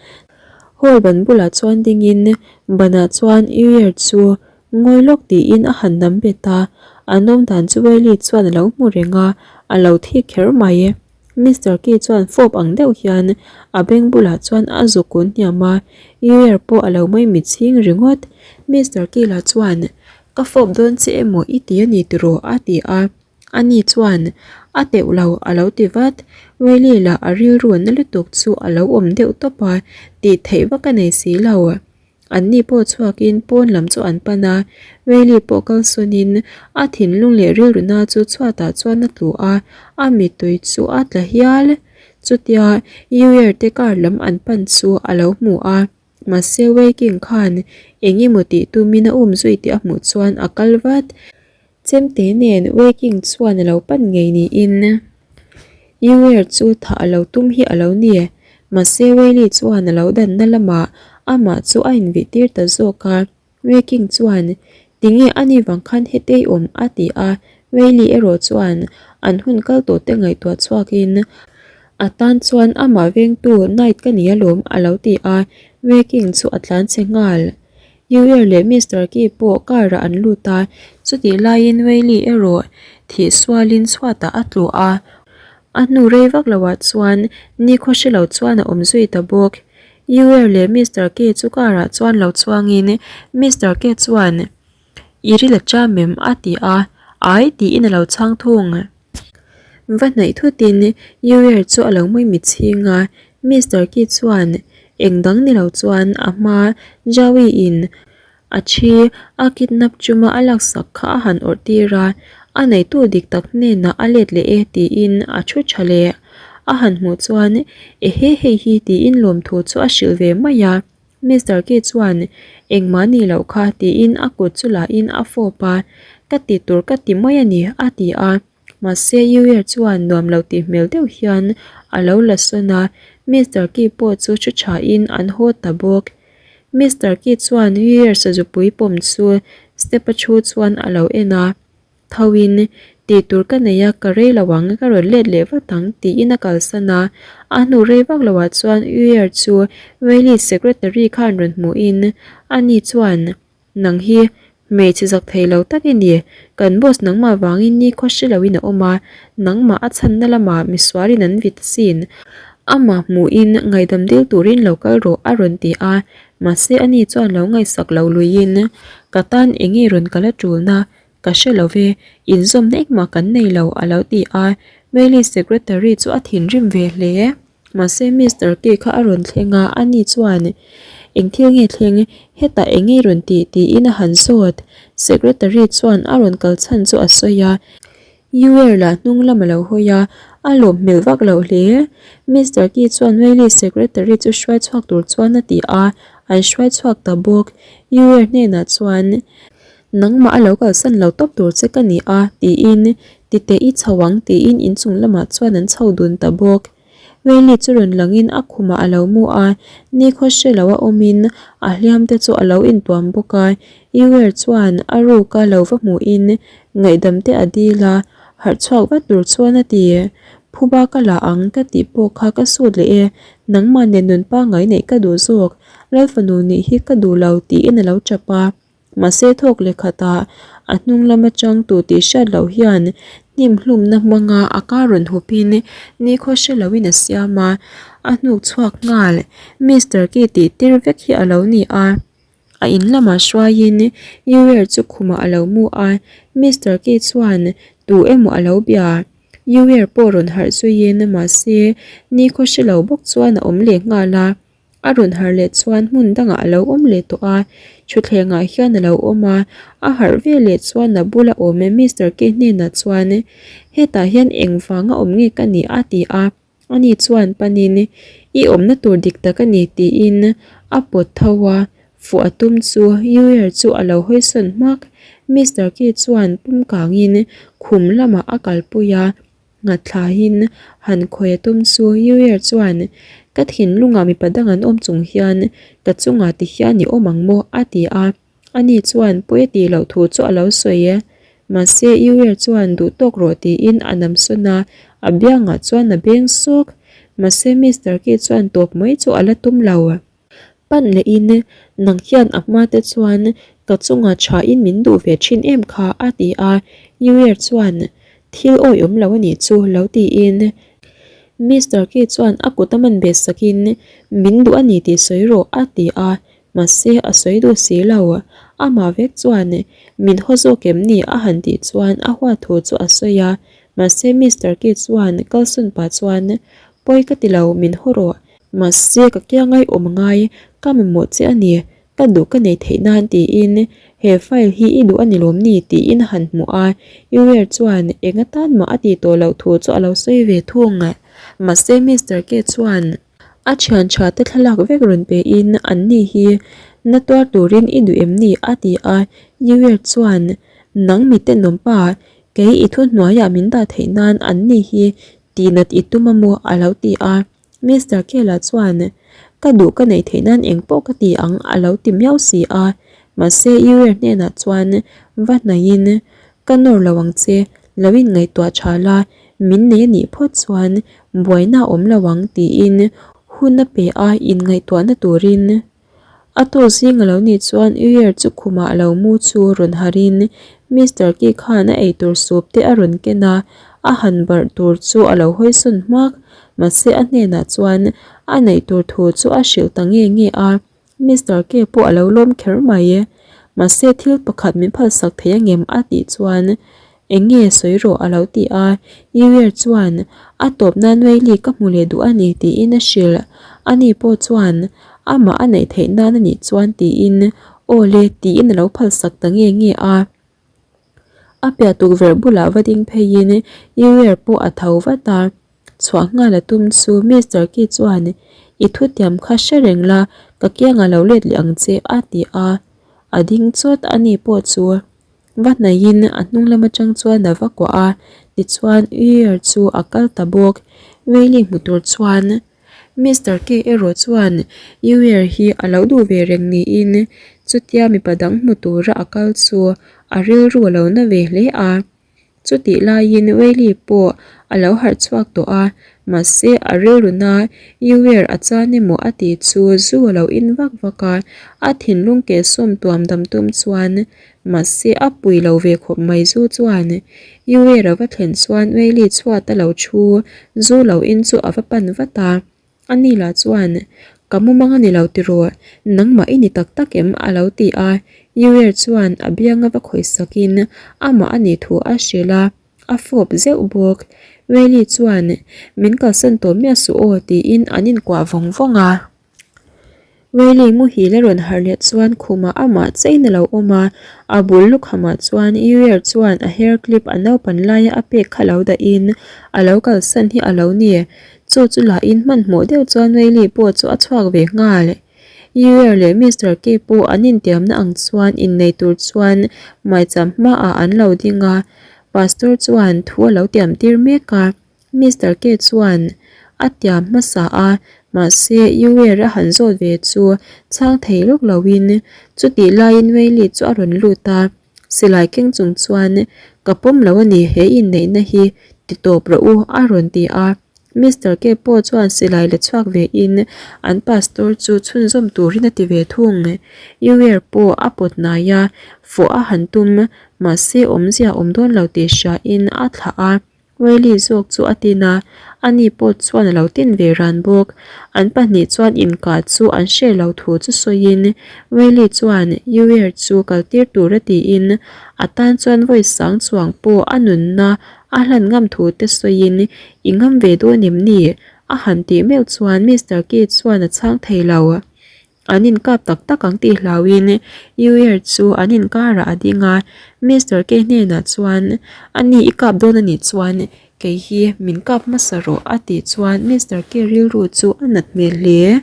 Hall ban bulah chuan dingin banah chuan Uyer chu ngawi lawk tiin a han nam bet a, an awm dan chu Wiley chuan a lo hmu reng a, a lo thik kher mai. Mister Key chuan fawp ang deuh hian a beng bulah chuan a zuk kun hniam a, Yuer pawh a lo mai mit chhing ringawt. Mister Key lah chuan, Ka fawp dawn che emaw i ti a ni tiraw? a ti a. Ani chuan, A teuh lo, a lo ti vat. Wiley lah a rilru na lutuk chu a lo awm deuh tawp a, tih theih vak a nei si lo. Anni pawh chhuakin pawn lam chu an pan a, Riley pawh kalsawnin a thinlung leh rilruna chu chhuatah chuan a tlu a, a mittui chu a tla hial. Chutia Yuer te car lam an pan chu a lo hmu a, mahse Wei King khan eng emaw tih tumin a um zui tih a hmuh chuan a kal vat. Chemte nen Wei King chuan a lo pan ngei niin Yuer chu thah a lo tum hi a lo ni. Mahse Wei Li chuan a lo danna lamah amah chu a invih tir ta zawk a. Wei King chuan, Tinge a ni vang khan hetei awm? a ti a. Wei Li erawh chuan an hun kal tawh te ngaihtuah chhuakin a tan chuan amah vengtu Knight ka ni alawm a lo ti a. Wei King chu a tlan chhe nghal. Yuer leh Mister Key pawh car ah an lut a, chutih laiin Weili erawh thih sualin chhuatah a tlu a, a hnu rei vak loah chuan nikhaw hre lo chuan a awm zui ta bawk. Yuer leh Mister Key chu car ah chuan lo chuangin Mister Key chuan, I ril a cham em? a ti a, Ai tiin a lo chhang thung. Va hnaih thutin Yuer chu a lo mawi mit chhing a, Mister Key chuan eng dang ni lo chuan a hma Jaui in a thi a kidnap chuma a laksak kha a han awrh tir a, a neitu dik tak hnenah a let leh e tiin a thu tha leh. A han hmuh chuan ehe hei hi tiin lawmthu chu a hrilh ve mai a. Mister Key chuan engmah ni loh kha tiin a kut chu lahin a fawp a, ka ti tur ka ti mai a ni a ti a. Mahse Yuer chuan nuam lo tih hmel deuh hian a lo la sawn a, Mister Ki pawh chu thu thain an haw ta bawk. Mister Ki chuan Yuer sazupui pawm chu step a thu chuan a lo en a. Tho in, tih tur ka nei a, ka rei lo ang, ka rawn let leh vat ang, tiin a kalsan a. A hnu rei vak lo ah chuan Uier chu Whaley secretary khan rawn hmuh in, ani chuan, Nang hi hmeichhe zak thei lo tak i ni, kan boss nangmah vangin nikhua hre lo in a awm a, nangmah a chhanna lamah misual in an vit asin, amah hmuh in ngaihdam dil turin lo kal rawh a rawn ti a, mahse ani chuan lo ngaihsak lo luiin, Ka tan enge rawn kal a tulna, Ka hre lo ve, inzawmna engmah kan nei lo, a lo ti a. Maily secretary chu a thinrim ve hle. Mahse Mister Key kha a rawn thleng a, ani chuan, Eng thil nge thleng? Hetah eng nge i rawn tih? tiin a han zawt. Secretary chuan a rawn kal chhan chu a sawi a. Yuer lah hnung lam a lo hawi a, a lawm hmel vak loh hle. Mister Key chuan Maily secretary chu hruai chhuak tur chuan a ti a, an hruai chhuak ta bawk. Yuer hnenah chuan, Nangmah a lo kalsan lo tawp tur che ka ni a, tiin, Titeh i chho ang, tiin inchung lamah chuan an chho dun ta bawk. Whaley chu rawn langin a khumah a lo mu a, nikhaw hre lo a awmin a hliam te chu a lo intuam bawk a. Ewer chuan a ruka lo va hmuhin ngaihdam te a dil a, harh chhuak vat tur chuan a ti. Phuba ka la ang ka tih pawh kha ka sut leh e, nangmah nen nun pangngai neih ka duh zawk, Lalfanu nih hi ka duh lo, tiin a lo tap a. Mahse thawk leh khatah a hnung lam atang tu tih hriat loh hian hnim hlumna hmanga a kar rawn hupin nikhaw hre loin a siam a, a hnuk chhuak nghal. Mister Key tih tir vek hi a lo ni a, a in lamah hruaiin Yuer chu khumah a lo mu a, Mister Key chuan tu emaw a lo bia. Yuer pawh rawn harh zuiin mahse nikhaw hre lo bawk chuan a awm leh nghal a. A rawn harh leh chuan hmun dangah a lo awm leh tawh a, thutthlengah hian a lo awm a, a harh ve leh chuan a bula awm e Mister K hnenah chuan hetah hian engvanga awm nge ka ni a ti a, ani chuan panin i awmna tur dik tak a ni tiin a pawt tho a, fuh a tum chu Yuer chu a lo hawisawn hmak, Mister K chuan pum kangin khum lamah a kalpui a. Nghat thlahin han khawi a tum chu Yuer chuan ka thinlungah mipa dang an awm chung hian ka chungah ti hian i awm ang maw? a ti a, ani chuan pawi a tih loh thu chu a lo sawi e. Mahse Yuer chuan duh tawk rawh tiin a nam sawn a, a biangah chuan a beng sawk. Mahse Mister Key chuan tawp mai chu a la tum lo. Pan lehin, Nang hian a hma te chuan ka chungah thain min duh ve thin em kha a ti a, Yuer chuan thil awihawm lo a nih chu lo tiin Mister Key chuan a kut a man bet sakin min duh a ni tih sawi rawh a ti a, mahse a sawi duh si lo. Amah vek chuan min haw zawk em ni a han tih chuan a huat thu chu a sawi a, mahse Mister Key chuan kalsawn pah chuan pawi ka ti lo min haw rawh Mahse ka kia ngai awm ngai, ka mamawh che a ni, ka duh ka nei theih nan tiin he file hi i duh a ni lawm ni tiin a han hmuh a, Uer chuan eng atan mah a tih tawh loh thu chu a lo sawi ve thung. Mahse Mister K chuan a thian tha te thlalak vek rawn pe in an ni hi na tuar turin i duh em ni a ti a, Uer chuan nang mi tenawm pa, kei i thuhnuaiah min dah theih nan an ni hi Tihnat i tum a maw? a lo ti a. Mister Kela chuan, Ka duh ka neih theih nan eng pawh ka ti ang a lo ti miau si a. Mahse Uer hnenah chuan va hnaihin, Ka nawr lo ang che, lo inngaihtuah tha la, min nei a nih phawt chuan buaina a awm lo ang tiin hun a pe a inngaihtuahna turin. A tawk zing a lo nih chuan Uier chu khumah a lo mu chu rawn harhin Mister Key khan a eitur sup te a rawn ken a, a han barh tur chu a lo hawisawn hmak. Mahse a hnenah chuan a neih tur thu chu a hrilh ta nge nge a, Mister Key pawh a lo lawm kher mai. Mahse thil pakhat min phalsak thei angem a tih chuan Eng nge sawi rawh a lo ti a, Yuer chuan a tawp nan Weili ka hmu leh duh a ni tiin a hrilh. Ani pawh chuan amah a neih theih nan a nih chuan tiin aw le tiin a lo phalsak ta nge nge a. A piah tukverh bulah va ding pheiin Yuer pawh a tho vat a. Chhuah nghal a tum chu Mister Key chuan I thutiam kha hre reng la, ka kiangah lo let leh ang che a ti a. A ding chawt a ni pawh chu. Va hnaihin a hnung lam atang chuan a va kuah a, Tichuan Uier chu a kal ta bawk. Weili hmu tur chuan Mister K erawh chuan Uier hi a lo duh ve reng niin chutia mipa dang hmu tura a kal chu a rilru a lo na ve hle a. Chutih laiin Weili pawh a lo harh chhuak tawh a, mahse a rilruna Uier a chan emaw a tih chu zu a lo in vak vak a, a thinlung kehsawm tuam dam tum chuan Mahse a pui lo ve khawp mai zu chuan Uier a va thlen chuan Weili chhuat a lo thu zu lo in chu a va pan vat a, ani lah chuan Ka mumang a ni lo tiraw, nangmah i ni tak tak em? a lo ti a, Uier chuan a biang a va khawih sakin amah a nih thu a hrilh a, a fawp zeuh bawk. Weili chuan Min kalsan tawh miah suh aw tiin an inkuah vawng vawng a. Weili muhil a rawn harh leh chuan khumah amah chein a lo awm a, a bul lukhamah chuan Uier chuan a hair clip a naupan laia a pek kha lo dahin a lo kalsan hi a lo ni. Chaw chu lahin hmanhmawh deuh chuan Weili pawh chu a chhuak ve nghal. Uier leh Mister K pawh an intiamna ang chuan innei tur chuan maicham hmaah an lo ding a, Pastor chuan thu a lo tiam tir mek a. Mister K chuan a tiam hmasa a, mahse Uer a han zawt ve chu chhang thei lawk loin chutih laiin Weili chu a rawn lut a, silai keng chung chuan Ka pawm lo a ni, he inneihna hi ti tawp rawh u a rawn ti a. Mister K pawh chuan silai la chhuak ve in an pastor chu chhunzawm turin a ti ve thung. Uer pawh a pawt hnai a, fawh a han tum, mahse awmzia awm dawn lo tih hria in a thlah a. Weili zawk chu a tin a, ani pawh chuan a lo tin ve ran bawk. An pahnih chuan inkah chu an hre lo thu chu sawiin Weili chuan Uer chu kaltir tur a tiin a tan chuan vawi sang chuang pawh a nunna a hlan ngam thu te sawiin i ngam ve dawn em ni? a han tih meuh chuan Mister Key chuan a chhang thei lo. An inkap tak tak ang tih hlauhin Uier chu an inkarah a ding a, Mister K hnenah chuan, A ni i kap dawn a nih chuan kei hi min kap hmasa rawh a tih chuan Mister K rilru chu a nat hmel hle.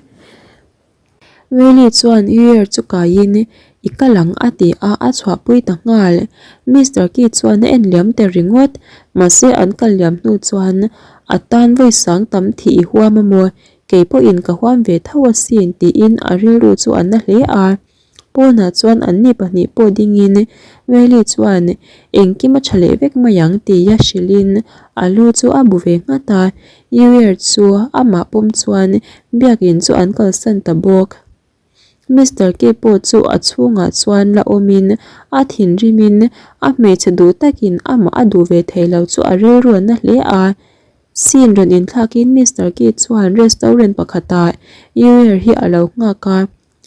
Willie chuan Uier chu kaiin I kal ang a ti a, a chhuahpui ta nghal. Mister K chuan a en liam ta ringawt, mahse an kal liam hnu chuan a tan vawi sang tam thih i huam a maw? Kei pawhin ka huam ve tho asin tiin a rilru chu a na hle a. Pawnah chuan anni pahnih pawh dingin Welly chuan engkim a tha leh vek mai ang tia hrilhin a lu chu a bu ve nghat a. Uier chu amah pawm chuan biakin chu an kalsan ta bawk. Mister K pawh chu a chhungah chuan la awmin a thinrimin a hmeichhe duh takin amah a duh ve thei lo chu a rilru a na hle a. Scene rawn inthlakin Mister K chuan restaurant pakhatah Uier hi a lo nghak a,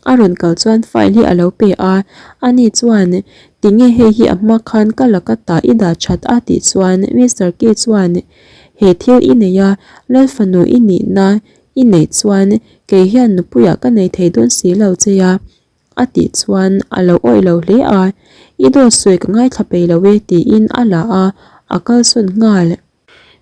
a rawn kal chuan file hi a lo pe a, ani chuan tinge hei hi a hma khan ka laka tah i dah that a tih chuan Mister K chuan he thil i nei a, Lalfanu i nihna I neih chuan kei hian nupuiah ka nei thei dawn si lo che a, a tih chuan a lo awih lo hle a, I dawt sawi ka ngaithla peih lo e tiin a la a, a kalsawn nghal.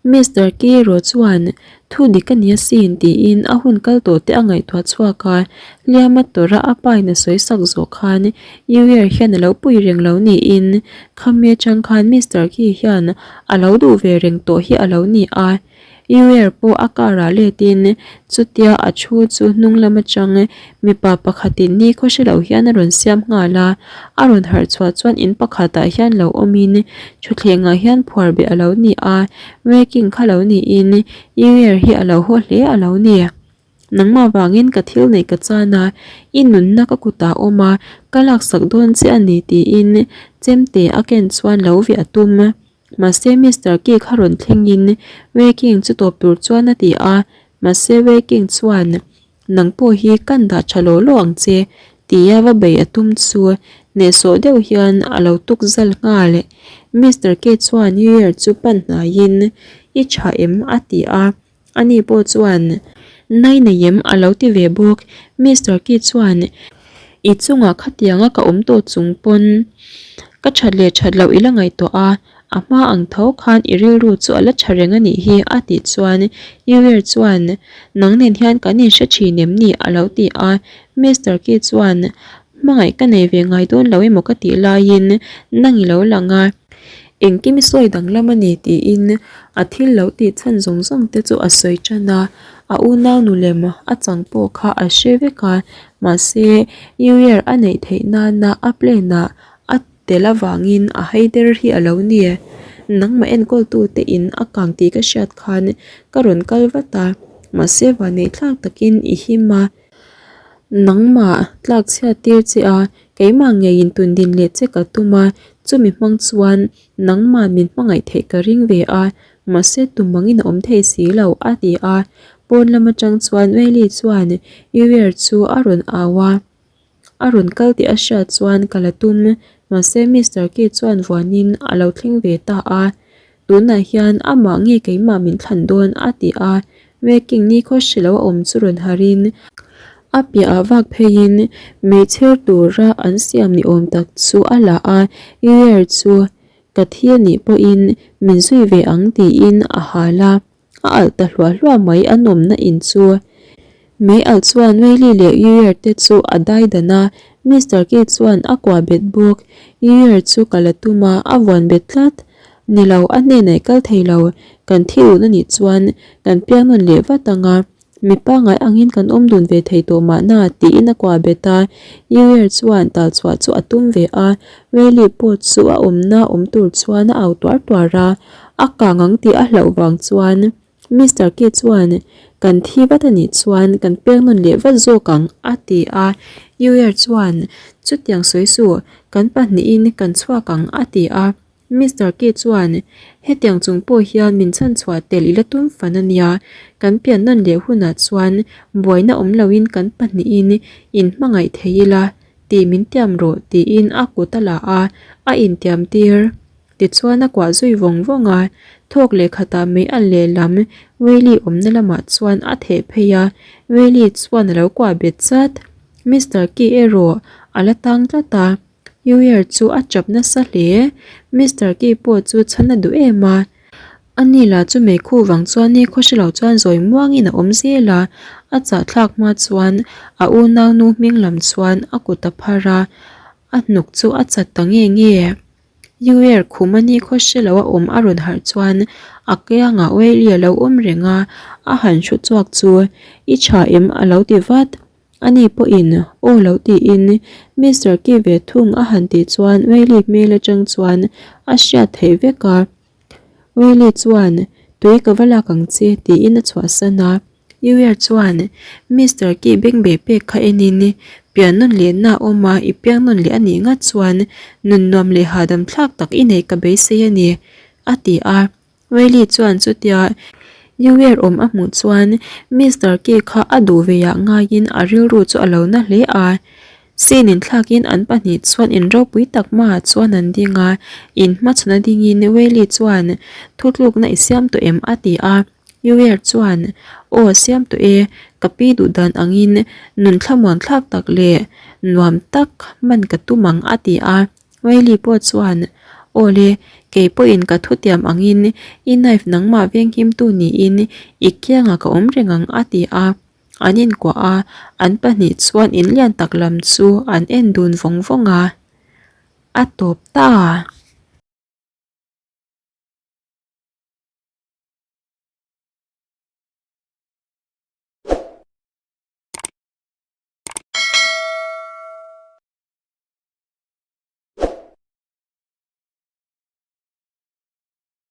Mister Kiro chuan thu dik a ni asin tiin a hun kal tawh te a ngaihtuah chhuak a, hliam a tawrh a a pa in a sawi sak zawh khan Uier hian a lo pui reng lo niin khami atang khan Mister Ki hian a lo duh ve reng tawh hi a lo ni a. Uier pawh a car ah letin chutia a thu chu hnung lam atang mipa pakhatin ni khaw hre lo hian a rawn siam nghal a, a rawn harh chhuah chuan in pakhatah hian lo awmin thutthleng ah hian phuar beh a lo ni a, waking kha lo niin Uier hi a lo haw hle a lo ni. Nangmah vangin ka thil neih ka chan a, i nunna ka kutah a awm a, ka laksak dawn che a ni tiin chemte a ken chuan lo veh a tum. Mahse Mister Key kha rawn thlengin Wei King chu tawp tur chuan a ti a, mahse Wei King chuan Nang pawh hi kan dah tha law law ang che tia va bei a tum chu hnehsawh deuh hian a lo tuk zal nghal. Mister Key chuan Yuer chu pan hnaiin I tha em? a ti a. Ani pawh chuan, Nai nei em? a lo ti ve bawk. Mister Key chuan, I chungah khatianga ka awm tawh chung pawn ka that leh that loh i la ngaihtuah a, a hma ang tho khan i rilru chu a la tha reng a nih hi, a tih chuan Uier chuan, Nang nen hian kan inhre thin em ni? a lo ti a. Mister Key chuan, Hmangaih ka nei ve ngai dawn lo emaw ka tih laiin nang i lo lang a. Engkim i sawi danglam a ni tiin a thil lo tih chhan zawng zawng te chu a sawi tan a, a unau nu lem a chang pawh kha a hre vek a, mahse New Year a neih theih nana a plan ah a tel avangin a haider hi a lo ni. Nangmah enkawltute in a kang tih ka hriat khan ka rawn kal vat a, mahse vanneihthlak takin i him a, nangmah tlak chhiat tir che a, Keimah ngeiin tundin leh che ka tum a, chumi hmang chuan nangmah min hmangaih theih ka ring ve a, mahse tum angin a awm thei si lo, a ti a. Pawn lam atang chuan Welly chuan Uier chu a rawn au a, a rawn kal tih a hriat chuan ka la tum, mahse Mister Key chuan vuanin a lo thleng ve ta a. Tunah hian amah nge keimah min thlan dawn a ti a, Waking ni khaw hre lo a awm chu rawn harin a piahah vak pheiin meichher tura an siam ni awm tak chu a la a, Uier chu ka thi a nih pawhin min zui ve ang tiin a hal a, a alh ta hluah hluah mai a nawmna in chu. Mei alh chuan Weili leh Uier te chu a dai dan a, Mister Key chuan a kuah bet bawk. Uier chu ka la tum a, a vuan bet tlat. Ni lo, a hnenah i kal thei lo. Kan thi dun a nih chuan kan piang nawn leh vat ang a, mi pangngai angin kan awm dun ve thei tawh mahna tiin a kuah bet a. Uier chuan tal chhuah chu a tum ve a, Weili pawh chu a awmna awm tur chuan a au tuar tuar a, a kang ang tih a hlauh vang chuan Mister Key chuan, Kan thi vat a nih chuan kan peng nawn leh vat zawk ang, a ti a. Uier chuan, Chutiang sawi suh, kan pahnihin kan chhuak ang, a ti a. Mister Key chuan, Hetiang chung pawh hian min chhanchhuah tel i la tum fan a nia. Kan pian nawn leh hunah chuan buaina awm loin kan pahnihin inhmangaih thei ila tih min tiam rawh, tiin a kut a la a, a intiam tir. Tichuan a kuah zui vawng vawng a, thawk leh khatah mei a lehlam Whaley awmna lamah chuan a theh phei a, Whaley chuan a lo kuah bet chat. Mister Key erawh a la tang tlat a, Uier chu a chap nasa hle. Mister Key pawh chu chhan a duh em a, ani lah chu meikhu vang chuan ni khaw hrelo chuan zawi muangin a awm zel a, a chahthlak hma chuan a unaunu hming lam chuan a kut a phar a, a hnuk chu a chat ta nge nge. Uier khum a ni khaw hre lo a awm a rawn harh chuan a kiangah Whaley a lo awm reng a, a han hru chhuak chu i tha em a lo ti vat. Ani pawhin aw lo tiin Mister Key ve thung a han tih chuan Whaley hmel atang chuan a hriat theih vek a. Whaley chuan tui ka va lak ang che tiin a chhuahsan a. Uier chuan Mister Key bengbeh pek kha enin pian nawn lehna a awm a, i piang nawn leh a nih ngat chuan nun nuam leh hahdam thlak tak i neih ka beisei a ni, a ti a. Whaley chuan chutia Uier awm a hmuh chuan Mister Key kha a duh veiah ngaiin a rilru chu a lo na hle a. Scene inthlakin an pahnih chuan in ropui tak hmaah chuan an ding a, in hmachhawn a dingin Whaley chuan thutlukna i siam tawh em a ti a. Uier chuan, Aw siam tawh e, ka pi duh dan angin nun thlamuan thlak tak leh nuam tak hman ka tum ang a ti a. Whaley pawh chuan, Aw le, kei pawhin ka thutiam angin i knife nangmah venghimtu niin i kiangah ka awm reng ang a ti a. An inkuah a, an pahnih chuan in lian tak lam chu an en dun vawng vawng a. A tawp ta.